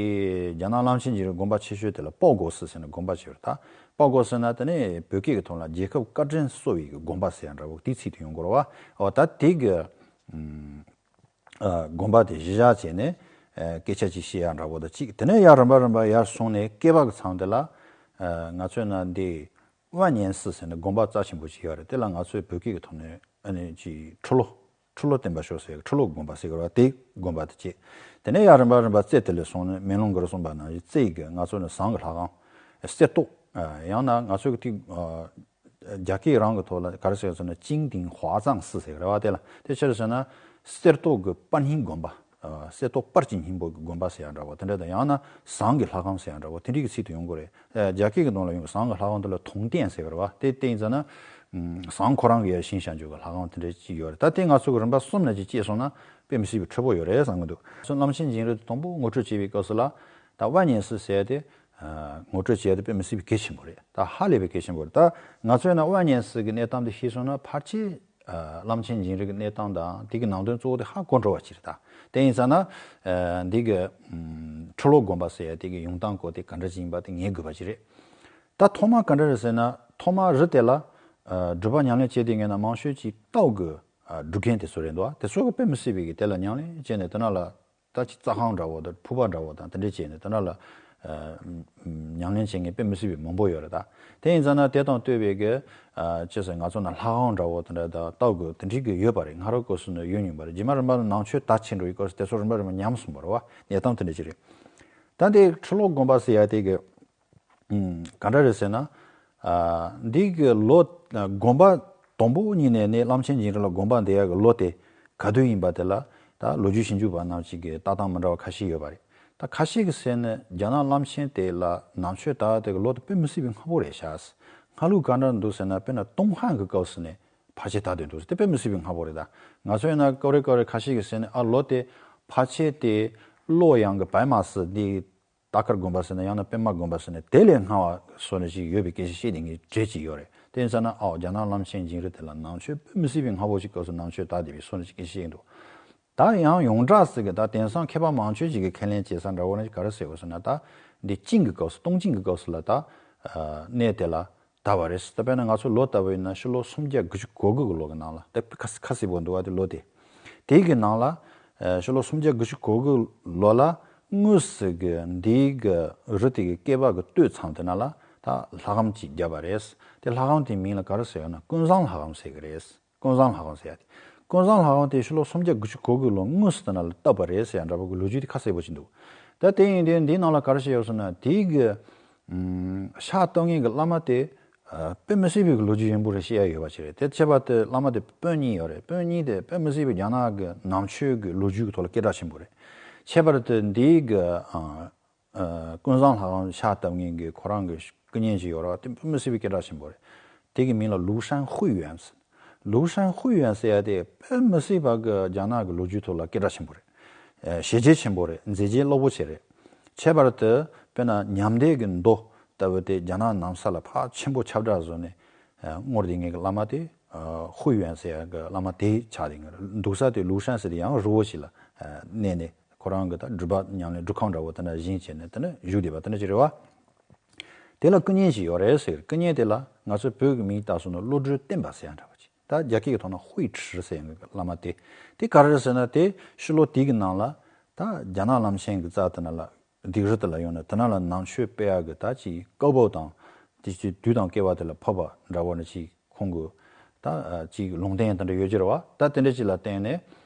རྒྱ་ནག་གླང་ཆེན་གྱི་རི་དགོན་པ་ཆེ་ཤོས་དེ་ལ་པའོ་གོ་སི་ཟེར་ན་དགོན་པ་ཅིག་རེད། ད་པའོ་གོ་སི་ན་དེ་ནས་བོད་སྐད་ཀྱི་ཐོག་ལ་རྒྱལ་ཁབ་བཀའ་དྲིན་གསོ་བའི་གི་དགོན་པ་ཟེར་ཡ་འདྲ་བོ་དེའི་ཚིག་དེ་ཡོང་གི་རེད་བ། འོ་ད་དེ་གི་ཨ་དགོན་པ་དེ་གཞི་བཞག་བྱས་ནས་ཨ་སྐད་ཆ་ཅིག་བཤད་ཡ་འདྲ་བོ་དང་གཅིག་དེ་ནས་ཡར་རིམ་པ་རིམ་པ་ཡར་སོང་ནས་སྐེད་པ་གི་མཚམས་དེ་ལ་ཨ་ང་ཚོའི་ན་འདི་ཝན་ཉན་སི་ཟེར་ནས་དགོན་པ་རྩ་ཆེན་པོ་ཅིག་ཡོད་རེད། དེ་ལ་ང་ཚོའི་བོད་སྐད་ཀྱི་ཐོག་ནས་ཨ་ནི་ཅིག་ཁྲི་ལོ་ཁྲི་ལོ་བརྟན་པ་ཤོག་ཟེར་ཁྲི་ལོ་དགོན་པ་ཟེར་གི་རེད་བ། དེ་དགོན་པ་དེ་བྱས། དེ་ནས་ཡར་རིམ་པ་རིམ་པ་རྩེ་དེ་ལས་སོང་ནས་མེ་ལོང་གི་རུ་གསུངས་པ་ནང་བཞིན་རྩེ་ཡི་གི་ང་ཚོ་ནི་ཟངས་ཀྱི་ལྷ་ཁང་གསེར་ཏོག་ཡང་ན་ང་ཚོའི་གི་ཐིག་རྒྱ་སྐད་རང་གི་ཐོག་ལ་ག་རེ་ཟེར་ཟེར་ན་ཅིང་ཏིང་ཧྭ་ཙང་སི་ཟེར་གི་རེད་བ། དེ་ལ་དེ་ཕྱིར་ཟེར་ན་གསེར་ཏོག་གི་པར་སྙིང་དགོན་པ། གསེར་ཏོག་པར་གྱི་སྙིང་པོ་གི་དགོན་པ་ཟེར་ཡ་འདྲ་བོ་དེ་འདྲ་དང་ཡང་ན་ཟངས་ཀྱི་ལྷ་ཁང་ཟེར་ཡ་འདྲ་བོ་དེ་འདྲའི་གི་ཚིག་དེ་ཡོང་གི་རེད། རྒྱ་སྐད་ཀྱི་ནང་ལ་ཡོང་གི་ཟངས་ཀྱི་ལྷ་ཁང་དེ་ལ་ཐོང་ཏན་ཟེར་གི་རེད་བ། དེ་བསྟན་ཙ་ན་ཟངས་ཁོ་རང་གི་ཡ་ཤིང་བྱ་འཇུག་གི་ལྷ་ཁང་དེ་འདྲ་ཅིག་ཡོད་རེད། ད་དེ་ང་ཚོ་གི་རིམ་པ་གསུམ་ནས་ཅིག་བྱས་སོང་ན་དཔེ་མི་སྲིད་པའི་འཕྲོད་པོ་ཡོད་རེད་བསམ་གི་འདུག་གླང་ཆེན་སྦྱིན་རི་དེ་དང་པོ་ངོ་སྤྲོད་བྱས་པའི་སྐབས་སུ་ལ་ད་ཝན་ཉན་སི་ཟེར་ཡ་དེ་ངོ་སྤྲོད་བྱས་ཡ་དེ་དཔེ་མི་སྲིད་པའི་གལ་ཆེན་པོ་རེད། ད་ཧ་ལས་པའི་གལ་ཆེན་པོ་རེད། ད་ང་ཚོས་ན་ཝན་ཉན་སི་གི་གནས་སྟངས་དེ་ཤེས་སོང་ན་ཕལ་ཆེར་གླང་ཆེན་སྦྱིན་རི་གི་གནས་སྟངས་དང་དེ་གི་ནང་དོན་གཙོ་བོ་དེ་ཧ་གོ་འགྲོ་བ་ཅིག་རེད། ད་དེ་ཡིན་ཙང་ན་འདི་གི་ཁྲི་ལོ་དགོན་པ་ཟེར་ཡ་དེ་གི་ཡོང་སྟངས་སྐོར་དེ་ག་འདྲ་ཅིག་ཡིན་པ་དེ་ངེས་དགོས་པ་ཅིག་རེད། ད་ཐོག་མ་ག་འདྲ་རེད་ཟེར་ན་ཐོག་མ་རི་དེ་ལ་སྒྲུབ་པ་ཉམས་ལེན་བྱེད་དུས་ངས་ན་མང་ཤོས་ཀྱི་ཏའོ་གི་སྒྲུབ་མཁན་དེ་ཚོ་རེད་འདུག་དེ་ཚོ་གི་དཔེ་མི་སྲིད་པའི་གི་དེ་ལ་ཉམས་ལེན་བྱས་ནས་དེ་ན་ལ་ད་ཅི་རྩྭ་ཁང་འདྲ་བོ་དང་ཕུ་པ་འདྲ་བོ་དང་དེ་འདྲས་བྱས་ནས་དེ་ན་ལ་ཉམས་ལེན་བྱེད་མཁན་དཔེ་མི་སྲིད་པའི་མང་པོ་ཡོད་རེད། ད་དེ་ཡིན་ཙང་ན་དེ་དང་བསྟུན་པའི་གི་ཅི་ཟེར་ང་ཚོ་ན་ལྷ་ཁང་འདྲ་བོ་དེ་འདྲ་དང་ཏའོ་གི་དེ་འདྲས་གི་ཡོད་པ་རེད། སྔ་རབས་སྐབས་སུ་ནི་ཡོད་མྱོང་པ་རེད། རྗེས་མ་རིམ་པ་ནང་ཆོས་དར་ཕྱིན་འགྲོ་ཡི་སྐབས་སུ་དེ་ཚོ་རིམ་པ་རིམ་པ་ཉམས་སོང་བ་རེད་བ། གནས་སྟངས་དེ་འདྲ་ཅིག་རེད། ད་འདི་ཁྲི་ལོ་དགོན་པ་ཟེར་ཡ་དེ་གི་ག་འདྲ་རེད་ཟེར་ན། འདི་གི་ལོ་དགོན་པ་དང་པོ་ཉིད་ནས་ནི་གླང་ཆེན་སྦྱིན་རི་ལ་དགོན་པ་འདེབས་ཡ་གི་ལོ་དེ་ག་དུས་ཡིན་པ་དེ་ལ་ད་ལོ་རྒྱུས་ཞིབ་འཇུག་པ་རྣམས་ཀྱི་གི་ལྟ་སྟངས་མི་འདྲ་བ་ཁ་ཤས་ཡོད་པ་རེད། ད་ཁ་ཤས་ཀྱི་ཟེར་ནས་རྒྱ་ནག་གླང་ཆེན་དེ་ལ་ནང་ཆོས་དར་དེ་གི་ལོ་དེ་དཔེ་མི་སྲིད་པའི་སྔ་པོ་རེད་ཤག་སྔ་ལུགས་ག་འདྲ་འདུག་ཟེར་ན་དཔེར་ན་ཏུན་ཧན་གྱི་སྐབས་སུ་ནས་ཕལ་ཆེར་དར་དེ་འདུག་དེ་དཔེ་མི་སྲིད་པའི་སྔ་པོ་རེད། ད་ང་ཚོ་ཡིན་ན་སྐབས་རེ་སྐབས་རེ་ཁ་ཤས་ཀྱི་ཟེར་ནས་ཨ་ལོ་དེ་ཕལ་ཆེར་དེ་ལོ་ཡང་གི་བའི་མ་སི་འདི་ཏ་ཀར་དགོན་པ་ཟེར་ན་ཡང་ན་པད་མ་དགོན་པ་ཟེར་ན་དེ་ལས་སྔ་བ་སོ་ནས་ཅིག་ཡོད་པའི་སྐད་ཆ་བཤད་ནས་ངས་བྲིས་ཅིག་ཡོད་རེད། དེ་ཡིན་ཙང་ན་ཨའོ་རྒྱ་ནག་གླང་ཆེན་སྦྱིན་རི་དེ་ལ་ནང་ཆོས་དཔེ་མི་སྲིད་པའི་སྔ་པོ་ཅིག་སྐབས་སུ་ནང་ཆོས་དར་བསྡད་པའི་སོ་ནས་ཅིག་སྐད་ཆ་བཤད་འདུག་ད་ཡང་ཡོངས་གྲགས་ཟེར་གི་ད་དེང་སང་མཁས་པ་མང་ཆོས་ཅིག་གི་ཁས་ལེན་བྱེད་ས་འདྲ་བོ་ནི་ག་རེ་ཟེར་དགོས་ཟེར་ན་ད་འདི་ཅིང་གི་སྐབས་སུ་ཏུང་ཅིང་གི་སྐབས་སུ་ལ་ད་གནས་དེ་ལ་དར་བ་རེད། ད་དཔེར་ན་ང་ཚོ་ལོ་ལྟ་བུ་ཡིན་ན་ཕྱི་ལོ་སུམ་བརྒྱ་དགུ་བཅུ་གོ་དགུ་གི་ལོ་གི་ནང་ལ་དེ་ཁ་ཁ་གསལ་པོ་འདུག་བ། དེ་ལོ་དེ་དེ་གི་ནང་ལ་ཕྱི་ལོ་སུམ་བརྒྱ་དགུ་བཅུ་གོ་དགུ་ལོ་ལ་དངོས་སུ་གི་འདི་གི་རི་དེ་གི་སྐེད་པ་གི་སྟོད་མཚམས་དེ་ན་ལ་ད་ལྷ་ཁང་ཅིག་བརྒྱབ་པ་རེད། དེ་ལྷ་ཁང་དེའི་མིང་ལ་ག་རེ་ཟེར་ཡོད་ན་ཀུན་བཟང་ལྷ་ཁང་ཟེར་གི་རེད། ཀུན་བཟང་ལྷ་ཁང་ཟེར་ཡ་དེ། ཀུན་བཟང་ལྷ་ཁང་དེ་ཕྱི་ལོ་སུམ་བརྒྱ་དགུ་བཅུ་གོ་དགུ་ལོ་དངོས་སུ་དེ་ན་ལ་བཏབ་པ་རེད་ཟེར་ཡ་འདྲ་པོ་གི་ལོ་རྒྱུས་དེ་ཁ་གསལ་པོ་ཅིག་འདུག་ད་དེ་ཡིན་དུས་འདིའི་ནང་ལ་ག་རེ་བཤད་ཡོད་ཟེར་ན་དེའི་གི་ཕྱག་བཏབ་མཁན་གི་བླ་མ་དེ་དཔེ་མི་སྲིད་པའི་གི་ལོ་རྒྱུས་ཡོན་པོ་རེ་བཤད་ཡ་ཡོད་པ་ཅིག་རེད། དེ་ཁྱད་པར་དུ་བླ་མ་དེ་དཔོན་གཉིས་ཡོད་རེད། དཔོན་གཉིས་དེ་དཔེ་མི་སྲིད་པའི་རྒྱ་ནག་གི་ནང་ཆོས་གི་ལོ་རྒྱུས་གི་ཐོག་ལ་སྐད་གྲགས་ཆེན་པོ་རེད། ཁྱད་པར་དུ་འདིའི་གི་ཀུན་བཟང་ལྷ་ཁང་ཕྱག་བཏབ་མཁན་གྱི་ཁོ་རང་གི་སྐུ་བརྙན་ཅིག་ཡོད་རེད་བ། དེ་དཔེ་མི་སྲིད་པའི་སྐད་གྲགས་ཆེན་པོ་རེད། དེ་གི་མིང་ལ་ལུའུ་ཧྲན་ཧུའེ་ཡོན་ཟེར། ལུའུ་ཧྲན་ཧུའེ་ཡོན་ཟེར་ཡ་དེ་དཔེ་མི་སྲིད་པ་གི་རྒྱ་ནག་གི་ལོ་རྒྱུས་ཐོག་ལ་སྐད་གྲགས་ཆེན་པོ་རེད། ཞེ་རྒྱས་ཆེན་པོ་རེད། མཛད་རྗེས་རླབས་པོ་ཆེ་རེད། ཁྱད་པར་དུ་དཔེར་ན་ཉམས་དད་ཀྱི་མདོ་ལྟ་བུ་དེ་རྒྱ་ནག་ནང་ས་ལ་ཕར་ཆེན་པོ་ཁྱབ་བསྒྲགས་བཟོས་ནས་སྔོར་དེ་ངེད་ཀྱི་བླ་མ་དེ་ཧུའེ་ཡོན་ཟེར་ཡ་གི་བླ་མ་དེ་ཆགས་དེ་ངེད་འདུག་ས་དེ་ལུའུ་ཧྲན་ཟེར་དེ་ཡང་རི་བོ་ཞིག་ལ་གནས་ནས། ཁོ་རང་གི་ད་སྒྲུབ་པ་ཉམས་ལེན་སྒྲུབ་ཁང་འདྲ་བོ་དེ་འདྲ་བཞེངས་བྱས་ནས་དེ་འདྲ་བཞུགས་བསྡད་པ་དེ་འདྲ་ཅིག་རེད་བ། དེ་ལ་སྐུ་བརྙན་ཞིག་ཡོད་རེད་ཟེར། སྐུ་བརྙན་དེ་ལ་ང་ཚོའི་བོད་ཀྱི་མིང་བཏགས་སོང་ན་བློ་གྲོས་བརྟན་པ་ཟེར་ཡ་འདྲ་བ་ཅིག་ད་རྒྱ་སྐད་ཀྱི་ཐོག་ན་ཧུའེ་ཁྲི་ཟེར་ཡ་གི་བླ་མ་དེ། དེ་ག་རེ་རེད་ཟེར་ན་དེ་ཕྱི་ལོ་དེ་གི་ནང་ལ་ད་རྒྱ་ནག་གླང་ཆེན་གྱི་རྩ་དེ་ན་ལ་སྡིགས་རི་དེ་ལ་ཡོང་ནས་དེ་ན་ལ་ནང་ཆོས་སྤེལ་ཡ་གི་ད་ཅིག་ཀའོ་པའོ་དང་དེ་ཅིག་དུས་དང་བསྐལ་བ་དེ་ལ་ཕོབ་པ་འདྲ་བོ་ནི་ཅིག་ཁོང་གི་ད་ཅིག་ལུང་བསྟན་དེ་འདྲ་ཡོད་ཀྱི་རེད་བ། ད་དེ་འདྲ་ཅིག་ལ་བརྟེན་ནས་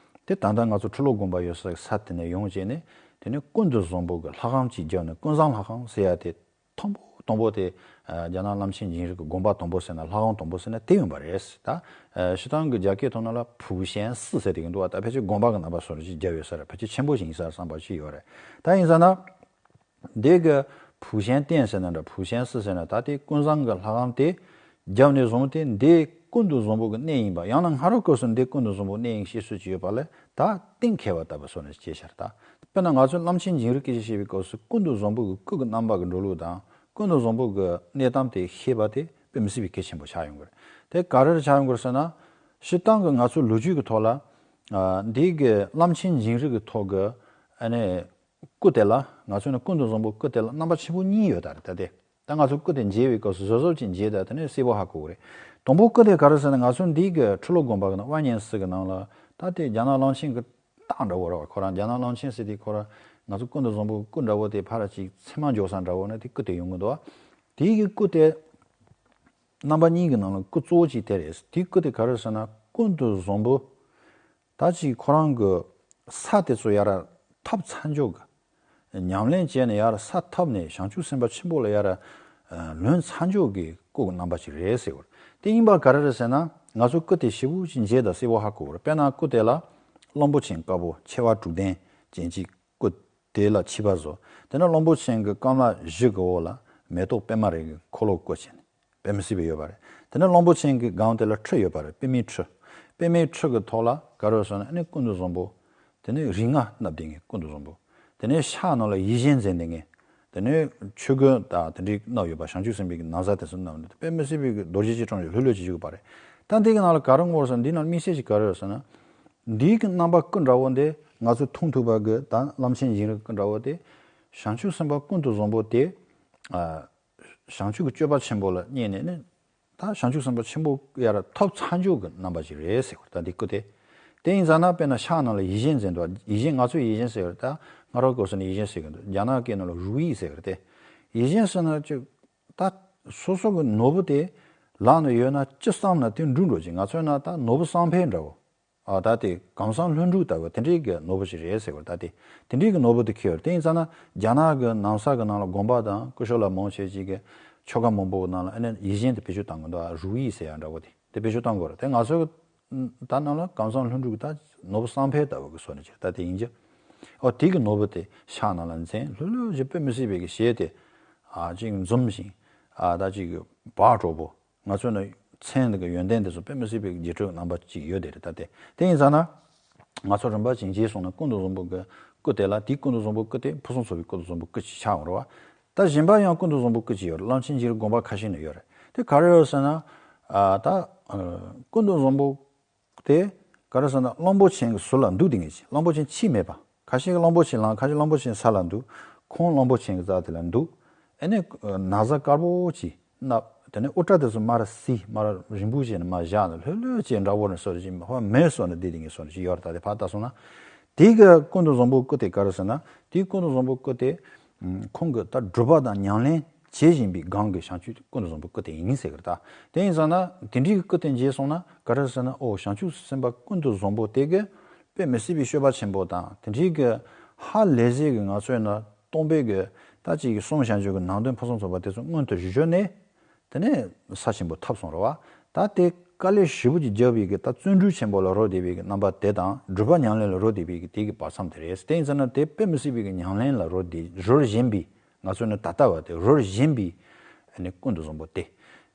དེ་ད་ལྟ་ང་ཚོ་ཁྲི་ལོ་དགོན་པ་ཡོད་ས་ས་དེ་ནས་ཡོང་བྱས་ནས་དེ་ནས་ཀུན་ཏུ་བཟང་པོ་གི་ལྷ་ཁང་ཅིག་བརྒྱབ་ནས་ཀུན་བཟང་ལྷ་ཁང་ཟེར་ཡ་དེ་དང་པོ་དང་པོ་དེ་རྒྱ་ནག་གླང་ཆེན་སྦྱིན་རི་གི་དགོན་པ་དང་པོ་ཟེར་ན་ལྷ་ཁང་དང་པོ་ཟེར་ན་དེ་ཡིན་པ་རེད། ད་སྤྱིར་བཏང་གི་རྒྱ་སྐད་ཐོག་ན་ལ་ཕུའུ་ཤན་སི་ཟེར་དེ་གི་འདུག་བ། ད་ཕལ་ཆེར་དགོན་པ་གི་རྣམ་པ་སོགས་རེ་ཅིག་བརྒྱབ་ཡོད་ས་རེད། ཕལ་ཆེར་ཆེན་པོ་ཞིག་ཡིན་ས་རེད་བསམ་པ་ཅིག་ཡོད་རེད། ད་ཡིན་ས་ན། འདི་གི་ཕུའུ་ཤན་ཏན་ཟེར་ན་འདྲ་ཕུའུ་ཤན་སི་ཟེར་ན་ད་དེ་ཀུན་བཟང་གི་ལྷ་ཁང་དེ་རྒྱབ་ནས་བཟུང་སྟེ་འདི་ཀུན་ཏུ་བཟང་པོ་གི་གནས་ཡིན་པ། ཡང་ན་སྔ་རབས་སྐབས་སུ་འདི་ཀུན་ཏུ་བཟང་པོ་གནས་ཡིན་བཤད་སྲོལ་ཅིག་ཡོད་པ་ལས་ད་གཏན་འཁེལ་བ་ལྟ་བུ་སོགས་ནས་སྐྱེས་ཤར། ད་དཔེར་ན་ང་ཚོས་གླང་ཆེན་སྦྱིན་རི་སྐད་ཆ་བཤད་པའི་སྐབས་སུ་ཀུན་ཏུ་བཟང་པོ་གི་སྐུ་གི་རྣམ་པ་གི་འགྲོ་ལུགས་དང་ཀུན་ཏུ་བཟང་པོ་གི་གནས་སྟངས་དེ་ཤེས་པ་དེ་དཔེ་མི་སྲིད་པའི་གལ་ཆེན་པོ་ཆགས་ཡོང་གི་རེད། དེ་ག་རེར་ཆགས་ཡོང་གི་རེད་ཟེར་ན། སྤྱིར་བཏང་གི་ང་ཚོའི་ལོ་རྒྱུས་ཀྱི་ཐོག་ལ། ཨ། འདི་གི་བླམ་ཆེན་འཇིང་རི་གི་ཐོག་གི་ཨ་ནི་སྐུ་དེ་ལ། ང་ཚོ་ནི་ཀུན་ཏུ་བཟང་པོའི་སྐུ་དེ་ལ་རྣམ་པ་ཆེན་པོ་གཉིས་ཡོད་ད་རེད། ད་དེ། ད་ང་ཚོ་སྐུ་དེ་མཇལ་བའི་སྐབས་སུ་གཟབ་གཟབ་ཅིག་མཇལ་ད་དེ་ནས་གསལ་པོ་ཧ་གོ་གི་རེད། དང་པོ་སྐུ་དེ་ག་རེ་ཟེར་ན། ང་ཚོ་འདི་གི་ཁྲི་ལོ་དགོན་པ་གི་ནང་དབལ་ཉན་སི་གི་ནང་ལ། ད་དེ་རྒྱ་ནག་གླང་ཆེན་གི་རྟགས་འདྲ་བོ་རེད་བ། ཁོ་རང་རྒྱ་ནག་གླང་ཆེན་ཟེར་དེ། ཁོ་རང་ང་ཚོ་ཀུན་ཏུ་བཟང་པོའི་སྐུ་འདྲ་བོ་དེ་ཕར་ཅིག་མཚན་མ་འཇོག་ས་འདྲ་བོ་ནི་དེ་སྐུ་དེ་ཡོང་གི་འདུག་བ། དེ་གི་སྐུ་དེ་རྣམ་པ་གཉིས་ཀྱི་ནང་ལ་སྐུ་གཙོ་བོ་གཅིག་དེ་རེད། དེའི་སྐུ་དེ་ག་རེ་ཟེར་ན། ཀུན་ཏུ་བཟང་པོ་ད་ཅིག་ཁོ་རང་གི་ས་དེ་ཚོ་ཡར་ཐོབ་ཚར་འཇོག་གི། ཉམས་ལེན་བྱས་ནས་ཡར་ས་ཐོབ་ནས་བྱང་ཆུབ་སེམས་དཔའ་ཆེན་པོ་ལ་ཡར་ལོན་ཚར་འཇོག་གི་སྐུ་གི་རྣམ་པ་ཅིག་རེད་ཟེར་བ་རེད། དེ་ཡིན་པ་ག་རེ་རེད་ཟེར་ན། ང་ཚོ་སྐུ་དེ་ཞེ་པོ་ཅིག་མཇལ་ད་གསལ་པོ་ཧ་གོ་བ་རེད། དཔེར་ན་སྐུ་དེ་ལ་གླང་པོ་ཆེན་དཀར་པོ་མཆེ་བ་དྲུག་ལྡན་ཅན་གཅིག་སྐུ་དེ་ལ་ཆིབས་པ་བཟོ། དེ་ནས་གླང་པོ་ཆེན་གྱི་རྐང་ལག་བཞི་གི་འོག་ལ་མེ་ཏོག་པད་མ་རིགས་ཀྱི་འཁོར་ལོ་བཀོད་བྱས་ནས་དཔེ་མི་སྲིད་པ་ཡོད་པ་རེད། དེ་ནས་གླང་པོ་ཆེན་གྱི་སྒང་དེ་ལ་ཁྲི་ཡོད་པ་རེད། པདྨའི་ཁྲི། པདྨའི་ཁྲི་གི་ཐོག་ལ་ག་རེ་ཟེར་ན། ཨ་ནི་ཀུན་ཏུ་བཟང་པོ། དེ་ནས་རིགས་ལྔ་མནབས་བསྡད་མཁན་ཀུན་ཏུ་བཟང་པོ། དེ་ནས་ཕྱག་ནང་ལ་ཡིད་བཞིན་འཛིན་བསྡད་མཁན། དེ་ནས་ཆོས་གོས་དང་དེ་འདྲའི་མནབས་ཡོད་པ། བྱང་ཆུབ་སེམས་དཔའི་གི་ན་བཟའ་དེ་ཚོ་མནབས་ནས་དཔེ་མི་སྲིད་པའི་གི་རྡོ་རྗེ་ཅིག་བཀྲོངས་ཤིང་ལྷོད་ལྷོད་ཅིག་བཞུགས་པ་རེད། ད་འདི་གི་ནང་ལ་ག་རེ་ངོ་ཟེར་ན། འདི་ནང་དམིགས་བསལ་ཅིག་ག་རེ་ཡོད་ཟེར་ན། འདི་གི་རྣམ་པ་སྐུ་འདྲ་བོ་འདི་ང་ཚོ་མཐོང་ཐུབ་པ་གི་ད་བླམ་ཆེན་འཇིང་རི་སྐུ་འདྲ་བོ་དེ། བྱང་ཆུབ་སེམས་དཔའ་ཀུན་ཏུ་བཟང་པོ་དེ། ཨ། བྱང་ཆུབ་ཀྱི་སྤྱོད་པ་ཆེན་པོ་ལ་བསྙེན་ནས་ནི། ད་བྱང་ཆུབ་སེམས་དཔའ་ཆེན་པོ་ཡར་ཐོབ་ཚར་འཇོག་གི་རྣམ་པ་ཅིག་རེད་ཟེར་བ་རེད། ད་འདི་སྐུ་དེ། དེ་ཡིན་ཙང་ན་དཔེར་ན་ཕྱག་ནང་ལ་ཡིད་བཞིན་འཛིན་འདུག། ཡིད་བཞིན། ང་ཚོས་ཡིད་བཞིན་ཟེར་བ་རེད། ད་སྔ་རོལ་སྐབས་སུ་ནི་ཡིད་བཞིན་ཟེར་གི་འདུག། རྒྱ་ནག་སྐད་ནང་ལ་如意ཟེར་གི་རེད་དེ། ཡིད་བཞིན་ཟེར་ན་ཅིག་ད་སོ་སོ་གི་ནོར་བུ་དེ་ལག་ན་ཡོད་ན་ཅི་བསམ་ན་དེ་འགྲུབ་འགྲོ་ཅིག། ང་ཚོའི་ནང་ད་ནོར་བུ་སྲང་ཕལ་འདྲ་བོ། ཨ། ད་དེ་གང་བསམ་ལྷུན་གྲུབ་ལྟ་བུ་དེ་འདྲའི་གི་ནོར་བུ་ཞིག་རེད་ཟེར་བ་རེད། ད་དེ་དེ་འདྲའི་གི་ནོར་བུ་དེ་ཁྱེར་ཡོད་རེད། དེ་ཡིན་ཙང་ན་རྒྱ་ནག་གི་ནང་ས་གི་ནང་ལ་དགོན་པ་དང་སྐུ་ཞབས་ལ་མང་ཆེ་ཅིག་གི་ཆོ་ག་མང་པོ་གི་ནང་ལ་ཨ་ནི་ཡིད་བཞིན་དེ་བེད་སྤྱོད་བཏང་གི་འདུག། ཨ།如意ཟེར་ཡ་འདྲ་བོ་དེ་དེ་བེད་སྤྱོད་བཏང་གི་ཡོད་རེད། དེ་ང་ཚོ་གི་ད་ནང་ལ་གང་བསམ་ལྷུན་གྲུབ་ཀྱི་ད་ནོར་བུ་སྲང་ཕལ་ལྟ་བུ་གི་བཟོ་ནས་ཅིག་ད་དེ་ཡིན་གྱི། ཨོ། དེ་གི་ནོར་བུ་དེ་ཕྱག་ནང་ལ་འཛིན། ལྷོད་ལྷོད་ཅིག་དཔེ་མི་སྲིད་པའི་གི་ཞལ་དེ། ཨ། ཅིག་འཛུམ་ཞིང་། ཨ། ད་ཅིག་གི་བག་དྲོ་པོ། ང་ཚོ་ནི་མཚན་འདི་གི་ཡོན་ཏན་དེ་ཚོ་དཔེ་མི་སྲིད་པའི་རྗེས་འགྲོའི་རྣམ་པ་ཅིག་ཡོད་དེ་རེད། ད་དེ་དེ་ཡིན་ཙང་ན། ང་ཚོ་རིམ་པ་བྱས་རྗེས་སོང་ན་ཀུན་ཏུ་བཟང་པོ་གི་སྐུ་དེ་ལ། དེའི་ཀུན་ཏུ་བཟང་པོ་སྐུ་དེ་ཕུན་སུམ་ཚོགས་པའི་ཀུན་ཏུ་བཟང་པོ་སྐུ་ཅིག་ཆགས་འོང་རེད་བ། ད་གཞན་པ་ཡང་ཀུན་ཏུ་བཟང་པོ་སྐུ་ཅིག་ཡོད་རེད། བླམ་ཆེན་འཇིགས་རི་དགོན་པ་ཁ་ཤས་ནས་ཡོད་རེད། དེ་ག་རེ་ཡོད་ཟེར་ན། ཨ། ད་ཀུན་ཏུ་བཟང་པོ་དེ་ག་རེ་ཟེར་ན། གླང་པོ་ཆེན་གྱི་ཟུར་ལ་འདུག་དེ་ངེས་ཅིག། གླང་པོ་ཆེན་ཁྱི་མེད་པ། ཁ་ཤས་ཀྱིས་གླང་པོ་ཆེ་ལངས། ཁ་ཤས་གླང་པོ་ཆེ་ས་ལ་འདུག། ཁོང་གླང་པོ་ཆེ་གི་རྩ་དེ་ལ་འདུག། ཨ་ནི་ན་བཟའ་དཀར་པོ་ཅིག་མནབས། དེ་ནས་དབུ་སྐྲ་དེ་ཚོ་མར་བསིལ། མར་རིང་པོ་བྱས་ནས་མར་བཞག་ནས་ལྷོད་ལྷོད་བྱས་འདྲ་བོ་ནས་བཟོ་འདྲ་ཅིག། ཧོ། མེ་བཟོ་ནས་བསྡད་དེ་ངེས་བཟོ་འདྲ་ཅིག་ཡོད་རེད། ད་དེ་ཕར་ལྟ་སོང་ན། དེ་གི་ཀུན་ཏུ་བཟང་པོའི་སྐུ་དེ་ག་རེ་ཟེར་ན། དེའི་ཀུན་ཏུ་བཟང་པོའི་སྐུ་དེ་ཁོང་གི་ད་སྒྲུབ་པ་དང་ཉམས་ལེན་བྱེད་བཞིན་པའི་སྒང་གི་བྱང་ཆུབ་ཀུན་ཏུ་བཟང་པོའི་སྐུ་དེ་ཡིན་ཟེར་གི་རེད། ད་དེ་ཡིན་ཙང་ན་དེ་འདྲའི་སྐུ་དེ་མཇལ་སོང་ན་ག་རེ་ཟེར་ན། ཨོ། བྱང་ཆུབ་སེམས་དཔའ་ཀུན་ཏུ་བཟང་པོ་དེ་གི་དཔེ་མི་སྲིད་པའི་སྤྱོད་པ་ཆེན་པོ་དང་། དེ་འདྲའི་གི་ཧ་ལས་ཟེར་གི། ང་ཚོའི་ནང་སྟོང་པའི་གི་ད་ཅིག་གི་གསུང་བྱང་ཆུབ་ཀྱི་ནང་དོན་ཕུན་སུམ་ཚོགས་པ་དེ་ཚོ་མངོན་དུ་གྱུར་ནས། དེ་ནས་ས་ཆེན་པོ་ཐོབ་སོང་རེད་བ། ད་དེ་དཀའ་ལས་ཞེ་པོ་ཅིག་བརྒྱབ་པའི་གི་ད་བརྩོན་འགྲུས་ཆེན་པོ་ལ་རོལ་བསྡད་པའི་གི་རྣམ་པ་དེ་དང་། སྒྲུབ་པ་ཉམས་ལེན་ལ་རོལ་བསྡད་པའི་གི་དེ་གི་བར་མཚམས་དེ་རེད། དེ་ཡིན་ཙང་ན་དེ་དཔེ་མི་སྲིད་པའི་གི་ཉམས་ལེན་ལ་རོལ་བསྡད། རོལ་བཞིན་པའི། ང་ཚོ་ནི་ད་ལྟ་བ་དེ་རོལ་བཞིན་པའི་ཨ་ནི་ཀུན་ཏུ་བཟང་པོ་དེ།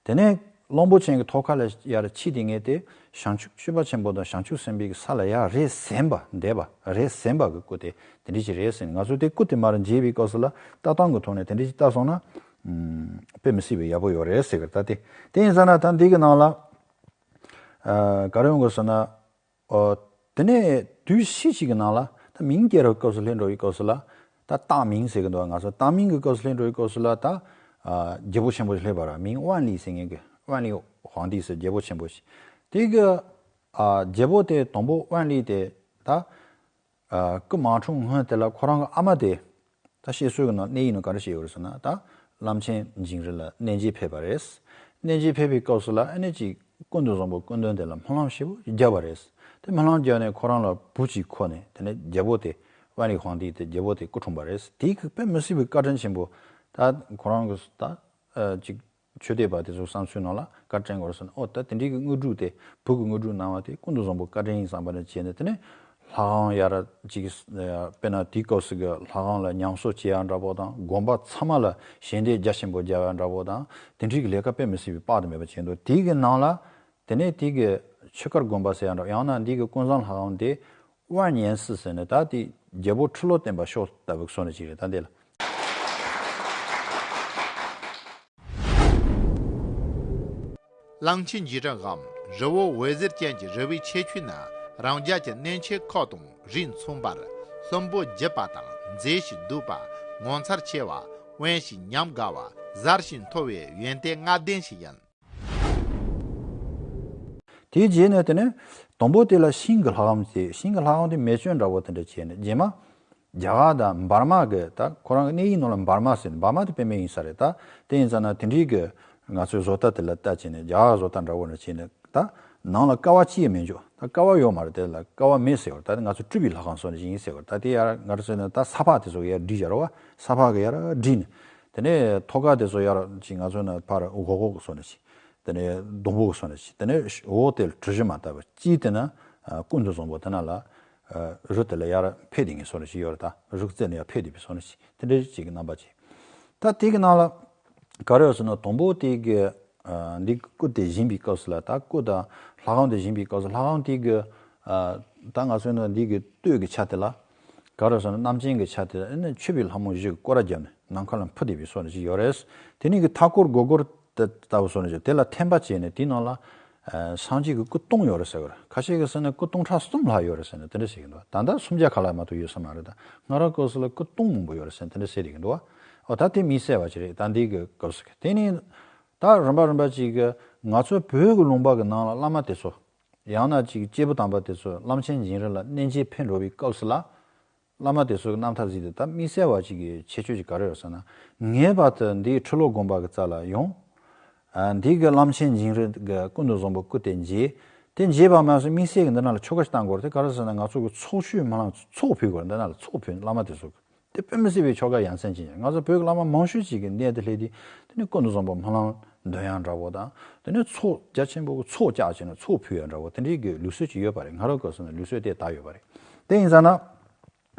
དེ་ནས་གླང་པོ་ཆེན་གྱི་ཐོག་ཁ་ལ་ཡར་ཆིབས་བསྡད་མཁན་དེ་བྱང་ཆུབ་སྤྱོད་པ་ཆེན་པོ་དང་བྱང་ཆུབ་སེམས་དཔའི་གི་ས་ལ་ཡར་རེད་ཟིན་པ། འདས་པ་རེད་ཟིན་པ་གི་སྐུ་དེ་དེ་འདྲ་ཞིག་རེད་ཟེར་ནས། ང་ཚོ་དེ་སྐུ་དེ་མར་མཇལ་བའི་སྐབས་སུ་ལ་ལྟ་སྟངས་ཀྱི་ཐོག་ནས་དེ་འདྲ་ཞིག་ལྟ་སོང་ན། ཨུམ། དཔེ་མི་སྲིད་པའི་ཡག་པོ་ཡོད་རེད་ཟེར་གི་རེད། ད་དེ་དེ་ཡིན་ཙང་ན་ད་འདི་གི་ནང་ལ། ཨ། ག་རེ་ཡོང་གི་ཟེར་ན། ཨོ། དེ་ནས་དུས་ཕྱིས་ཤིག་གི་ནང་ལ་ད་མིང་སྐྱེ་རུ་སྐབས་སུ་སླེབས་འགྲོ་བའི་སྐབས་སུ་ལ། ད་བཏགས་མིང་ཟེར་གི་འདུག། ང་ཚོ་བཏགས་མིང་གི་སྐབས་སུ་སླེབས་འགྲོ་བའི་སྐབས་སུ་ལ། ད། ཨ། རྒྱལ་པོ་ཆེན་པོ་ཞིག་སླེབས་པ་རེད། མིང་万历ཟེར་མཁན་གྱི། 万历皇帝ཟེར། རྒྱལ་པོ་ཆེན་པོ་ཞིག། དེ་གི། ཨ། རྒྱལ་པོ་དེ་དང་པོ་万历དེ་ད། ཨ། སྐུ་མ་འཁྲུངས་སྔོན་དེ་ལ་ཁོ་རང་གི་ཨ་མ་དེ། ད་བཤད་སྲོལ་གྱི་ནང་གནས་ཡིག་ནང་ག་རེ་བཤད་ཡོད་རེད་ཟེར་ན། ད་བླམ་ཆེན་འཇིང་རི་ལ་གནས་མཇལ་ཕེབས་པ་རེད། གནས་མཇལ་ཕེབས་པའི་སྐབས་སུ་ལ་ཨ་ནི་ཅིག་ཀུན་ཏུ་བཟང་པོ་སྐུ་མདུན་དེ་ལ་སྨོན་ལམ་ཞེ་པོ་བརྒྱབ་པ་རེད། དེ་སྨོན་ལམ་བརྒྱབ་ནས་ཁོ་རང་ལ་བུ་གཅིག་འཁོར་ནས། དེ་ནས་རྒྱལ་པོ་དེ། 万历皇帝དེ། རྒྱལ་པོ་དེ་སྐུ་འཁྲུངས་པ་རེད། དེའི་གི་དཔེ་མི་སྲིད་པའི་བཀའ་དྲིན་ཆེན་པོ། ད་ཁོ་རང་གི་ད། ཨ། ཅིག་ཆོས་དད་པ་དེ་ཚོ་བསམ་ཚུལ་ནང་ལ་བཀའ་དྲིན་སྐོར་སོང་ན། ཨོ། ད་དེ་འདྲའི་གི་དངོས་གྲུབ་དེ། བུ་གི་དངོས་གྲུབ་གནང་བ་དེ་ཀུན་ཏུ་བཟང་པོ་བཀའ་དྲིན་ཡིན་བསམ་པ་ནས་བྱས་ནས། དེ་ནས་ལྷ་ཁང་ཡར་ཅིག། དཔེར་ན་དེའི་སྐབས་སུ་གི་ལྷ་ཁང་ལ་ཉམས་གསོ་བྱེད་ཡག་འདྲ་པོ་དང་། དགོན་པ་ཚང་མ་ལ་ཞལ་འདེབས་རྒྱ་ཆེན་པོ་རྒྱག་ཡག་འདྲ་པོ་དང་། དེ་འདྲའི་གི་ལས་ཀ་དཔེ་མི་སྲིད་པའི་དཔག་ཏུ་མེད་པ་བྱས་འདུག། དེའི་གི་ནང་ལ། དེ་ནས་དེའི་གི་ཆོས་སྒར་དགོན་པ་ཟེར་ཡག་འདྲ། ཡང་ན་འདི་གི་ཀུན་བཟང་ལྷ་ཁང་དེ། 万年寺ཟེར་ནས། ད་དེ་རྒྱལ་པོ་ཁྲི་ལོ་བརྟན་པ་ཤོག་ལྟ་བུ་བཟོ་ནས་ཅིག་རེད། ད་འདི་ལ། གླང་ཆེན་འཇིགས་སྐྲག་གམ། རི་བོ་འོད་ཟེར་ཅན་གྱི་རི་བོའི་ཁྱད་ཆོས་ནི། རང་རྒྱལ་གྱི་གནས་ཆེན་ཁག་དང་རིགས་མཚུངས་པར། གསོན་པོ་བརྒྱུད་པ་དང་མཛེས་ཤིང་སྡུག་པ། ངོ་མཚར་ཆེ་བ། དབེན་ཞིང་ཉམས་དགའ་བ། གཟར་ཞིང་མཐོ་བའི་ཡོན་ཏན་ལྔ་ལྡན་ཞིག་ཡིན། དེའི་རྗེས་ནས་དེ་ནས་དང་པོ་དེ་ལ་ཤིང་གི་ལྷ་ཁང་བྱས། ཤིང་གི་ལྷ་ཁང་དེ་མེ་མཆོད་འདྲ་བོ་དེ་འདྲ་བྱས་ནས། རྗེས་མ་རྒྱ་གར་དང་འབར་མ་གི། ད་ཁོ་རང་གི་གནས་ཡིག་ནང་ལ་འབར་མ་ཟེར་ནས། འབར་མ་དེ་པདྨའི་དབྱིངས་ས་རེད། ད་དེ་ཡིན་ཙང་ན་དེ་འདྲའི་གི་ང་ཚོའི་བཟོ་ལྟ་དེ་ལ་ལྟ་བྱས་ནས། རྒྱ་གར་བཟོ་ལྟ་འདྲ་བོ་འདྲ་བྱས་ནས། ད་ནང་ལ་ཀ་བ་ཅི་ཡང་མི་འཇུག་ད་ཀ་བ་ཡོད་མ་རེད། དེ་ལ་ཀ་བ་མེད་ཟེར་བ་རེད། ད་ང་ཚོ་སྤྲུལ་པའི་ལྷ་ཁང་བཟོ་ནས་ཅིག་ཡིན་ཟེར་བ་རེད། ད་དེ་ཡར་ང་རང་ཚོ་ནས་ད་ས་ཕག་དེ་ཚོ་ཡར་བསྒྲིགས་བཞག་རེད་བ། ས་ཕག་གི་ཡར་བསྒྲིགས་ནས། དེ་ནས་ཐོག་ཁ་དེ་ཚོ་ཡར་ཅིག་ང་ཚོ་ནས་ཕར་སྒོར་སྒོར་གི་བཟོ་ནས་ཅིག་དེ་ནས་སྡོང་པོ་གི་བཟོ་ནས་ཅིག་དེ་ནས་འོག་དེ་ལ་གྲུ་བཞི་མ་བཏབ་པ་ཅིག་དེ་ན་ཀུན་ཏུ་བཟང་པོ་དེ་ན་ལ་རི་དེ་ལ་ཡར་ཕེབས་བསྡད་མཁན་བཟོ་ནས་ཅིག་ཡོད་རེད། ད་རི་རྩེ་ནས་ཡར་ཕེབས་བསྡད་པའི་བཟོ་ནས་ཅིག་དེ་འདྲ་ཅིག་གི་རྣམ་པ་ཅིག་ད་དེ་གི་ནང་ལ་ག་རེ་ཡོད་ཟེར་ན། དང་པོ་དེ་གི་འདི་གི་སྐུ་དེ་བཞེངས་པའི་སྐབས་སུ་ལ། ད་སྐུ་དང་ལྷ་ཁང་དེ་བཞེངས་པའི་སྐབས་སུ། ལྷ་ཁང་དེ་གི་ད་ང་ཚོ་ནི་འདི་གི་སྟོད་ཀྱི་ཆ་དེ་ལ་ག་རེ་ཟེར་ན། རྣམ་ཅན་གྱི་ཆ་དེ་ལ་ཨ་ནི་མཆོད་པའི་ལྷ་མོ་བཞི་གི་སྐོར་ར་བརྒྱབ་ནས་ནམ་མཁའ་ལ་འཕུར་བསྡད་པའི་བཟོ་ནས་ཅིག་ཡོད་རེད། དེ་ནས་གི་མཐའ་སྐོར་སྒོར་སྒོར་དེ་ལྟ་བུ་བཟོ་ནས་ཅིག་དེ་ལ་ཐེམ་པ་བྱས་ནས་དེའི་ནང་ལ་སངས་རྒྱས་ཀྱི་སྐུ་སྟོང་ཡོད་རེད་ཟེར་གི་རེད། ཁ་ཤས་ཀྱིས་ཟེར་ན་སྐུ་སྟོང་ཕྲག་གསུམ་ལྷག་ཡོད་རེད་ཟེར་ནས་དེ་འདྲ་བཤད་ཀྱི་འདུག་ད་ལྟ་སུམ་བརྒྱ་ཁ་ལྷག་མ་གཏོགས་ཡོད་ས་མ་རེད། ད་སྔ་རབས་སྐབས་སུ་ལ་སྐུ་སྟོང་མང་པོ་ཡོད་རེད་ཟེར་ནས་དེ་འདྲ་ཟེར་བསྡད་ཀྱི་འདུག་ཨོ་ད་དེ་དམིགས་བསལ་བ་ཅིག་རེད། ད་འདི་གི་སྐབས་སུ་གི་དེ་ནས་ད་རིམ་པ་རིམ་པ་ཅིག་གི་ང་ཚོ་བོད་ཀྱི་ལུང་པ་གི་ནང་ལ་བླ་མ་དེ་ཚོ། ཡང་ན་ཅིག་སྐྱེས་བུ་དམ་པ་དེ་ཚོ་བླ་ཆེན་འཇིགས་རིན་ལ་གནས་མཇལ་ཕེབས་འགྲོ་བའི་སྐབས་སུ་ལ། བླ་མ་དེ་ཚོ་གི་རྣམ་ཐར་གཟིགས་ཏེ་ད་དམིགས་བསལ་བ་ཅིག་གི་ཁྱད་ཆོས་ཅིག་ག་རེ་ཡོད་ཟེར་ན། ངེས་པར་དུ་འདིའི་ཁྲི་ལོ་དགོན་པ་གི་རྩ་ལ་ཡོང་། ཨ་འདི་གི་བླ་ཆེན་འཇིགས་རིན་གི་ཀུན་ཏུ་བཟང་པོ་སྐུ་དེ་མཇལ། དེ་མཇལ་བ་མ་ཟད་དམིགས་བསལ་གི་འདི་ནང་ལ་ཆོ་ག་ཞིག་བཏང་དགོས་རེད། དེ་ག་རེ་ཟེར་ན། ང་ཚོ་གི་ཚོགས་མཆོད་མི་ལང་ཚོགས་ཕུལ་དགོས་རེད། འདི་ནང་ལ་ཚོགས་ཕུལ། བླ་མ་དེ་ཚོ་གི་དེ་དཔེ་མི་སྲིད་པའི་ཆོ་ག་ཡ་མཚན་ཅན་ཡིན། ང་ཚོ་བོད་ཀྱི་བླ་མ་མང་ཤོས་ཅིག་གི་གནས་དེ་སླེབས་དུས་དེ་ནས་ཀུན་ཏུ་བཟང་པོ་སྨོན་ལམ་འདོན་ཡག་འདྲ་བོ་དང་། དེ་ནས་ཚོགས་རྒྱ་ཆེན་པོ་གི་ཚོགས་བཅག་བྱས་ནས་ཚོགས་ཕུལ་ཡག་འདྲ་བོ་དེ་འདྲའི་གི་ལུགས་སྲོལ་ཅིག་ཡོད་པ་རེད། སྔ་རབས་སྐབས་སུ་ནས་ལུགས་སྲོལ་དེ་དར་ཡོད་པ་རེད། དེ་ཡིན་ཙང་ན་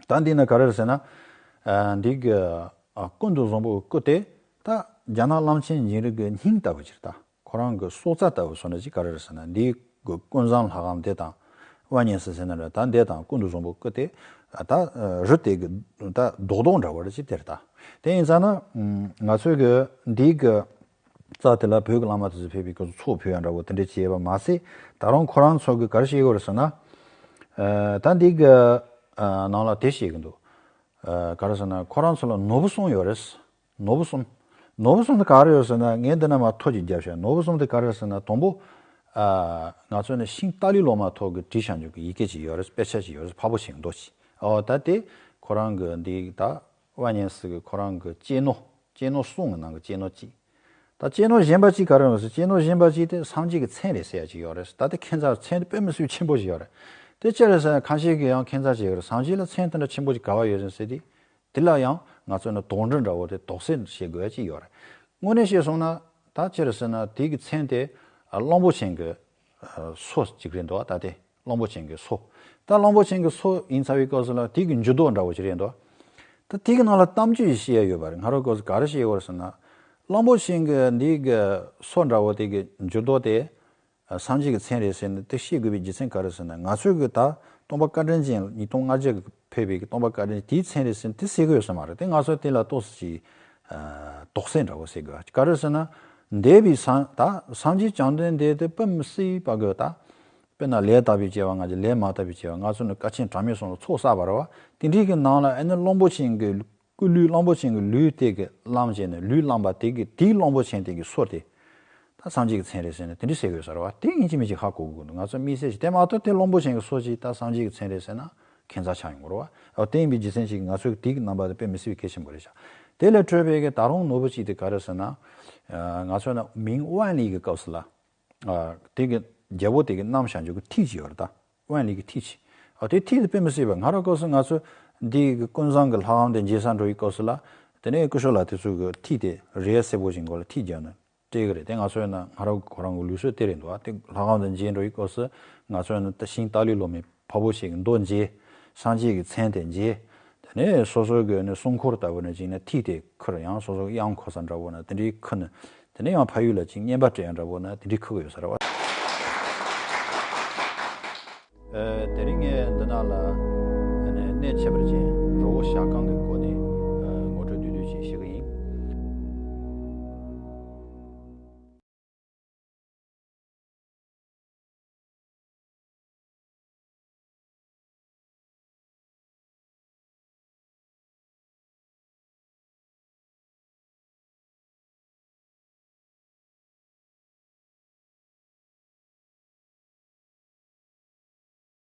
ད་འདི་ནས་ག་རེ་རེད་ཟེར་ན། ཨ་འདི་གི་ཨ་ཀུན་ཏུ་བཟང་པོ་གི་སྐུ་དེ། ད་རྒྱ་ནག་བླ་ཆེན་འཇིགས་རིན་གི་སྙིང་ལྟ་བུ་ཅིག་ད། ཁོ་རང་གི་སྲོག་རྩ་ལྟ་བུ་བཟོ་ནས་ཅིག་ག་རེ་རེད་ཟེར་ན། འདིའི་གི་ཀུན་བཟང་ལྷ་ཁང་དེ་དང་། དབལ་སྙེ་སི་ཟེར་ན་རེད། ད་འདི་དང་ཀུན་ཏུ་བཟང་པོ་སྐུ་དེ་ད་རི་དེ་གི་ད་རྡོག་རྡོག་འདྲ་བོ་རེད་ཅིག་དེ་རེད་ད། དེ་ཡིན་ཙང་ན་ང་ཚོའི་གི་འདིའི་གི་རྩ་དེ་ལ་བོད་ཀྱི་བླ་མ་དེ་ཚོ་ཕེབས་པའི་སྐབས་སུ་ཚོགས་ཕུལ་ཡག་འདྲ་བོ་དེ་འདྲ་བྱས་པ་མ་ཟད། ད་རུང་ཁོ་རང་ཚོ་གི་ག་རེ་བཤད་ཀྱི་ཡོད་རེད་ཟེར་ན། ཨ་ད་འདི་གི་ཨ་ནང་ལ་དེ་བཤད་ཀྱི་འདུག་ཨ་ག་རེ་ཟེར་ན། ཁོ་རང་ཚོ་ལ་ནོར་བུ་གསུམ་ཡོད་རེད། ནོར་བུ་གསུམ། ནོར་བུ་གསུམ་དེ་ག་རེ་ཡོད་ཟེར་ན། ངས་འདི་ན་མར་ཐོ་ཅིག་བརྒྱབ་ཤག་ནོར་བུ་གསུམ་དེ་ག་རེ་ཡོད་ཟེར་ན། དང་པོ། ཨ་ང་ཚོ་ནི་ཤིང་ཏཱ་ལའི་ལོ་མ་ཐོག་གི་བྲིས་བཞག་རྒྱུ་གི་ཡི་གེ་ཅིག་ཡོད་རེད། དཔེ་ཆ་ཅིག་ཡོད་རེད། འཕགས་པ་ཆེན་མདོག་ཅིག་ཨོ་ད་དེ་ཁོ་རང་གི་འདི་ད་དབལ་སྙེ་སི་གི་ཁོ་རང་གི་གཅེས་ནོར། གཅེས་ནོར་གསུམ་གི་ནང་གི་གཅེས་ནོར་གཅིག་ད་གཅེས་ནོར་གཞན་པ་གཅིག་ག་རེ་ཡོད་ཟེར། གཅེས་ནོར་གཞན་པ་གཅིག་དེ་སངས་རྒྱས་ཀྱི་མཚན་རེད་ཟེར་ཡག་ཅིག་ཡོད་རེད། ད་དེ་ཁྱད་མཚར། མཚན་དེ་དཔེ་མི་སྲིད་ཆེན་པོ་ཞིག་ཡོད་རེད། དེ་ཅི་རེད་ཟེར་ན། ཁ་ཤས་ཀྱིས་ཡང་ཁྱད་མཚར་བྱེད་ཀྱི་རེད། སངས་རྒྱས་ལ་མཚན་དེ་འདྲ་ཆེན་པོ་ཅིག་ག་པར་ཡོད་ཟེར་ཟེར་དུས། དེ་ལ་ཡང་ང་ཚོ་ནི་དོགས་འདྲི་འདྲ་བོ་དེ་དོགས་སེལ་བྱེད་དགོས་ཡག་ཅིག་ཡོད་རེད། དངོས་གནས་བཤད་སོང་ན་ད་ཅི་རེད་ཟེར་ན། དེ་གི་མཚན་དེ་ཨ་གླང་པོ་ཆེན་གྱི་ཨ་སོ་གཅིག་རེད་འདུག་ད་དེ་གླང་པོ་ཆེན་གྱི་སོ། ད་གླང་པོ་ཆེན་གྱི་སོ་ཡིན་ཚར་བའི་སྐབས་སུ་ལ་དེ་གི་འགྱུར་ལྡོག་འདྲ་བོ་ཅིག་རེད་འདུག་ད་དེ་གི་ནང་ལ་གཏམ་རྒྱུད་ཅིག་བཤད་ཡག་ཡོད་པ་རེད། སྔ་རབས་སྐབས་སུ་ག་རེ་བཤད་ཡོད་རེད་ཟེར་ན། གླང་པོ་ཆེན་གྱི་འདི་གི་སོ་འདྲ་བོ་དེ་གི་འགྱུར་ལྡོག་དེ། སངས་རྒྱས་ཀྱི་མཚན་རེད་ཟེར་ནས་དེ་བཤད་དགོས་པའི་རྒྱུ་མཚན་ག་རེ་ཟེར་ན། ང་ཚོས་གི་ད་སྟོན་པ་བཀའ་དྲིན་ཅན་ཉིས་སྟོང་ལྔ་བརྒྱ་གི་ཕེབས་པའི་གི་སྟོན་པ་བཀའ་དྲིན་དེའི་མཚན་རེད་ཟེར་ནས་དེ་ཟེར་གི་ཡོད་ས་མ་རེད། དེ་ང་ཚོས་དེ་ལ་ཏོག་ཙམ་ཅིག་ཨ་དོགས་སེལ་འདྲ་བོ་ཟེར་དགོས། ག་རེ་ཟེར་ན། འདས་པའི་སངས་ད་སངས་རྒྱས་བཅོམ་ལྡན་འདས་དེ་དཔེ་མི་སྲིད་པ་གི་ད། དཔེར་ན་ལས་དག་པའི་སྐྱེ་བ་ལྔ་བརྒྱ། ལས་མ་དག་པའི་སྐྱེ་བ། ང་ཚོ་ནི་དཀའ་ཆེན་གྲངས་མེད་གསུམ་ལ་ཚོགས་བསགས་པ་རེད་བ། དེ་འདྲའི་གི་ནང་ལ་ཨ་ནི་གླང་པོ་ཆེན་གི་སྐུ་ལུས། གླང་པོ་ཆེན་གྱི་ལུས་དེ་གི་བླངས་བྱས་ནས། ལུས་བླངས་པ་དེ་གི་དེའི་གླང་པོ་ཆེན་དེ་གི་སོ་དེ་ད་སངས་རྒྱས་ཀྱི་མཚན་རེད་ཟེར་ནས་དེ་འདྲ་ཟེར་གི་ཡོད་ས་རེད་བ། དེ་ཡིན་གཅིག་མིན་གཅིག་ཧ་གོ་དགོས་འདུག་ང་ཚོ་དམིགས་བསལ་ཞིག་དེ་མ་གཏོགས་དེ་གླང་པོ་ཆེན་གྱི་སོ་ཅིག་ད་སངས་རྒྱས་ཀྱི་མཚན་རེད་ཟེར་ན་ཁྱད་མཚར་ཆགས་ཡོང་གི་རེད་བ། འོ་དེ་ཡིན་པའི་རྒྱུ་མཚན་ཞིག་ང་ཚོས་དེ་གི་རྣམ་པ་དེ་དཔེ་མི་སྲིད་པའི་གལ་ཆེན་པོ་རེད་ཤག་དེ་ལས་འཕྲོས་པའི་གི་ད་རུང་ནོར་བུ་གཅིག་དེ་ག་རེ་ཟེར་ན། ང་ཚོ་ན་མིང་དབང་ལས་ཀྱི་སྐབས་སུ་ལ། ཨ་དེ་གི་རྒྱལ་པོ་དེ་གི་བསྣམས་བཞག་རྒྱུ་གི་ཐིག་ཅིག་ཡོད་རེད་ད། དབང་ལས་ཀྱི་ཐིག་ཅིག་ཨ་དེ་ཐིག་དེ་དཔེ་མི་སྲིད་པ། སྔ་རབས་སྐབས་སུ་ང་ཚོ་འདི་གི་ཀུན་བཟང་གི་ལྷ་ཁང་དེ་མཇལ་ས་འགྲོ་བའི་སྐབས་སུ་ལ། དེ་ནས་སྐུ་ཞབས་ལགས་དེ་ཚོ་གི་ཐིག་དེ་རས་སེར་པོ་ཞིག་མགོ་ལ་ཐིག་བརྒྱབ་ནས་སྤྲད་གི་རེད། དེ་ང་ཚོ་ཡིན་ན་སྔ་རབས་ཁོ་རང་གི་ལུགས་སྲོལ་དེ་རེད་འདུག་ཨ་དེ་ལྷ་ཁང་དེ་མཇལ་འགྲོ་བའི་སྐབས་སུ་ང་ཚོ་ཡིན་ན་ད་ཤིང་ཏཱ་ལའི་ལོ་མའི་ཕ་བོ་ཞིག་གི་མདོ་མཇལ། སངས་རྒྱས་ཀྱི་མཚན་དེ་མཇལ། དེ་ནས་སོ་སོ་གི་ནི་སྲུང་འཁོར་ལྟ་བུ་ནས་ཅིག་ནས་ཐིག་དེ་ཁུར། ཡང་སོ་སོ་གི་གཡང་འཁོར་ས་འདྲ་བོ་ན་དེ་འདྲའི་ཁུར་ནས། དེ་ནས་ཡང་ཕ་ཡུལ་ལ་ཅིག་རྔན་པ་སྤྲད་ཡང་འདྲ་བོ་ན་དེ་འདྲའི་ཁུར་གི་ཡོད་ས་རེད་བ། ཨ་དེ་རིང་ངས་འདི་ནང་ལ་གནད་ཆེ་བར་ཅན་རི་བོ་བྱ་རྐང་གི་སྐོར་ནས།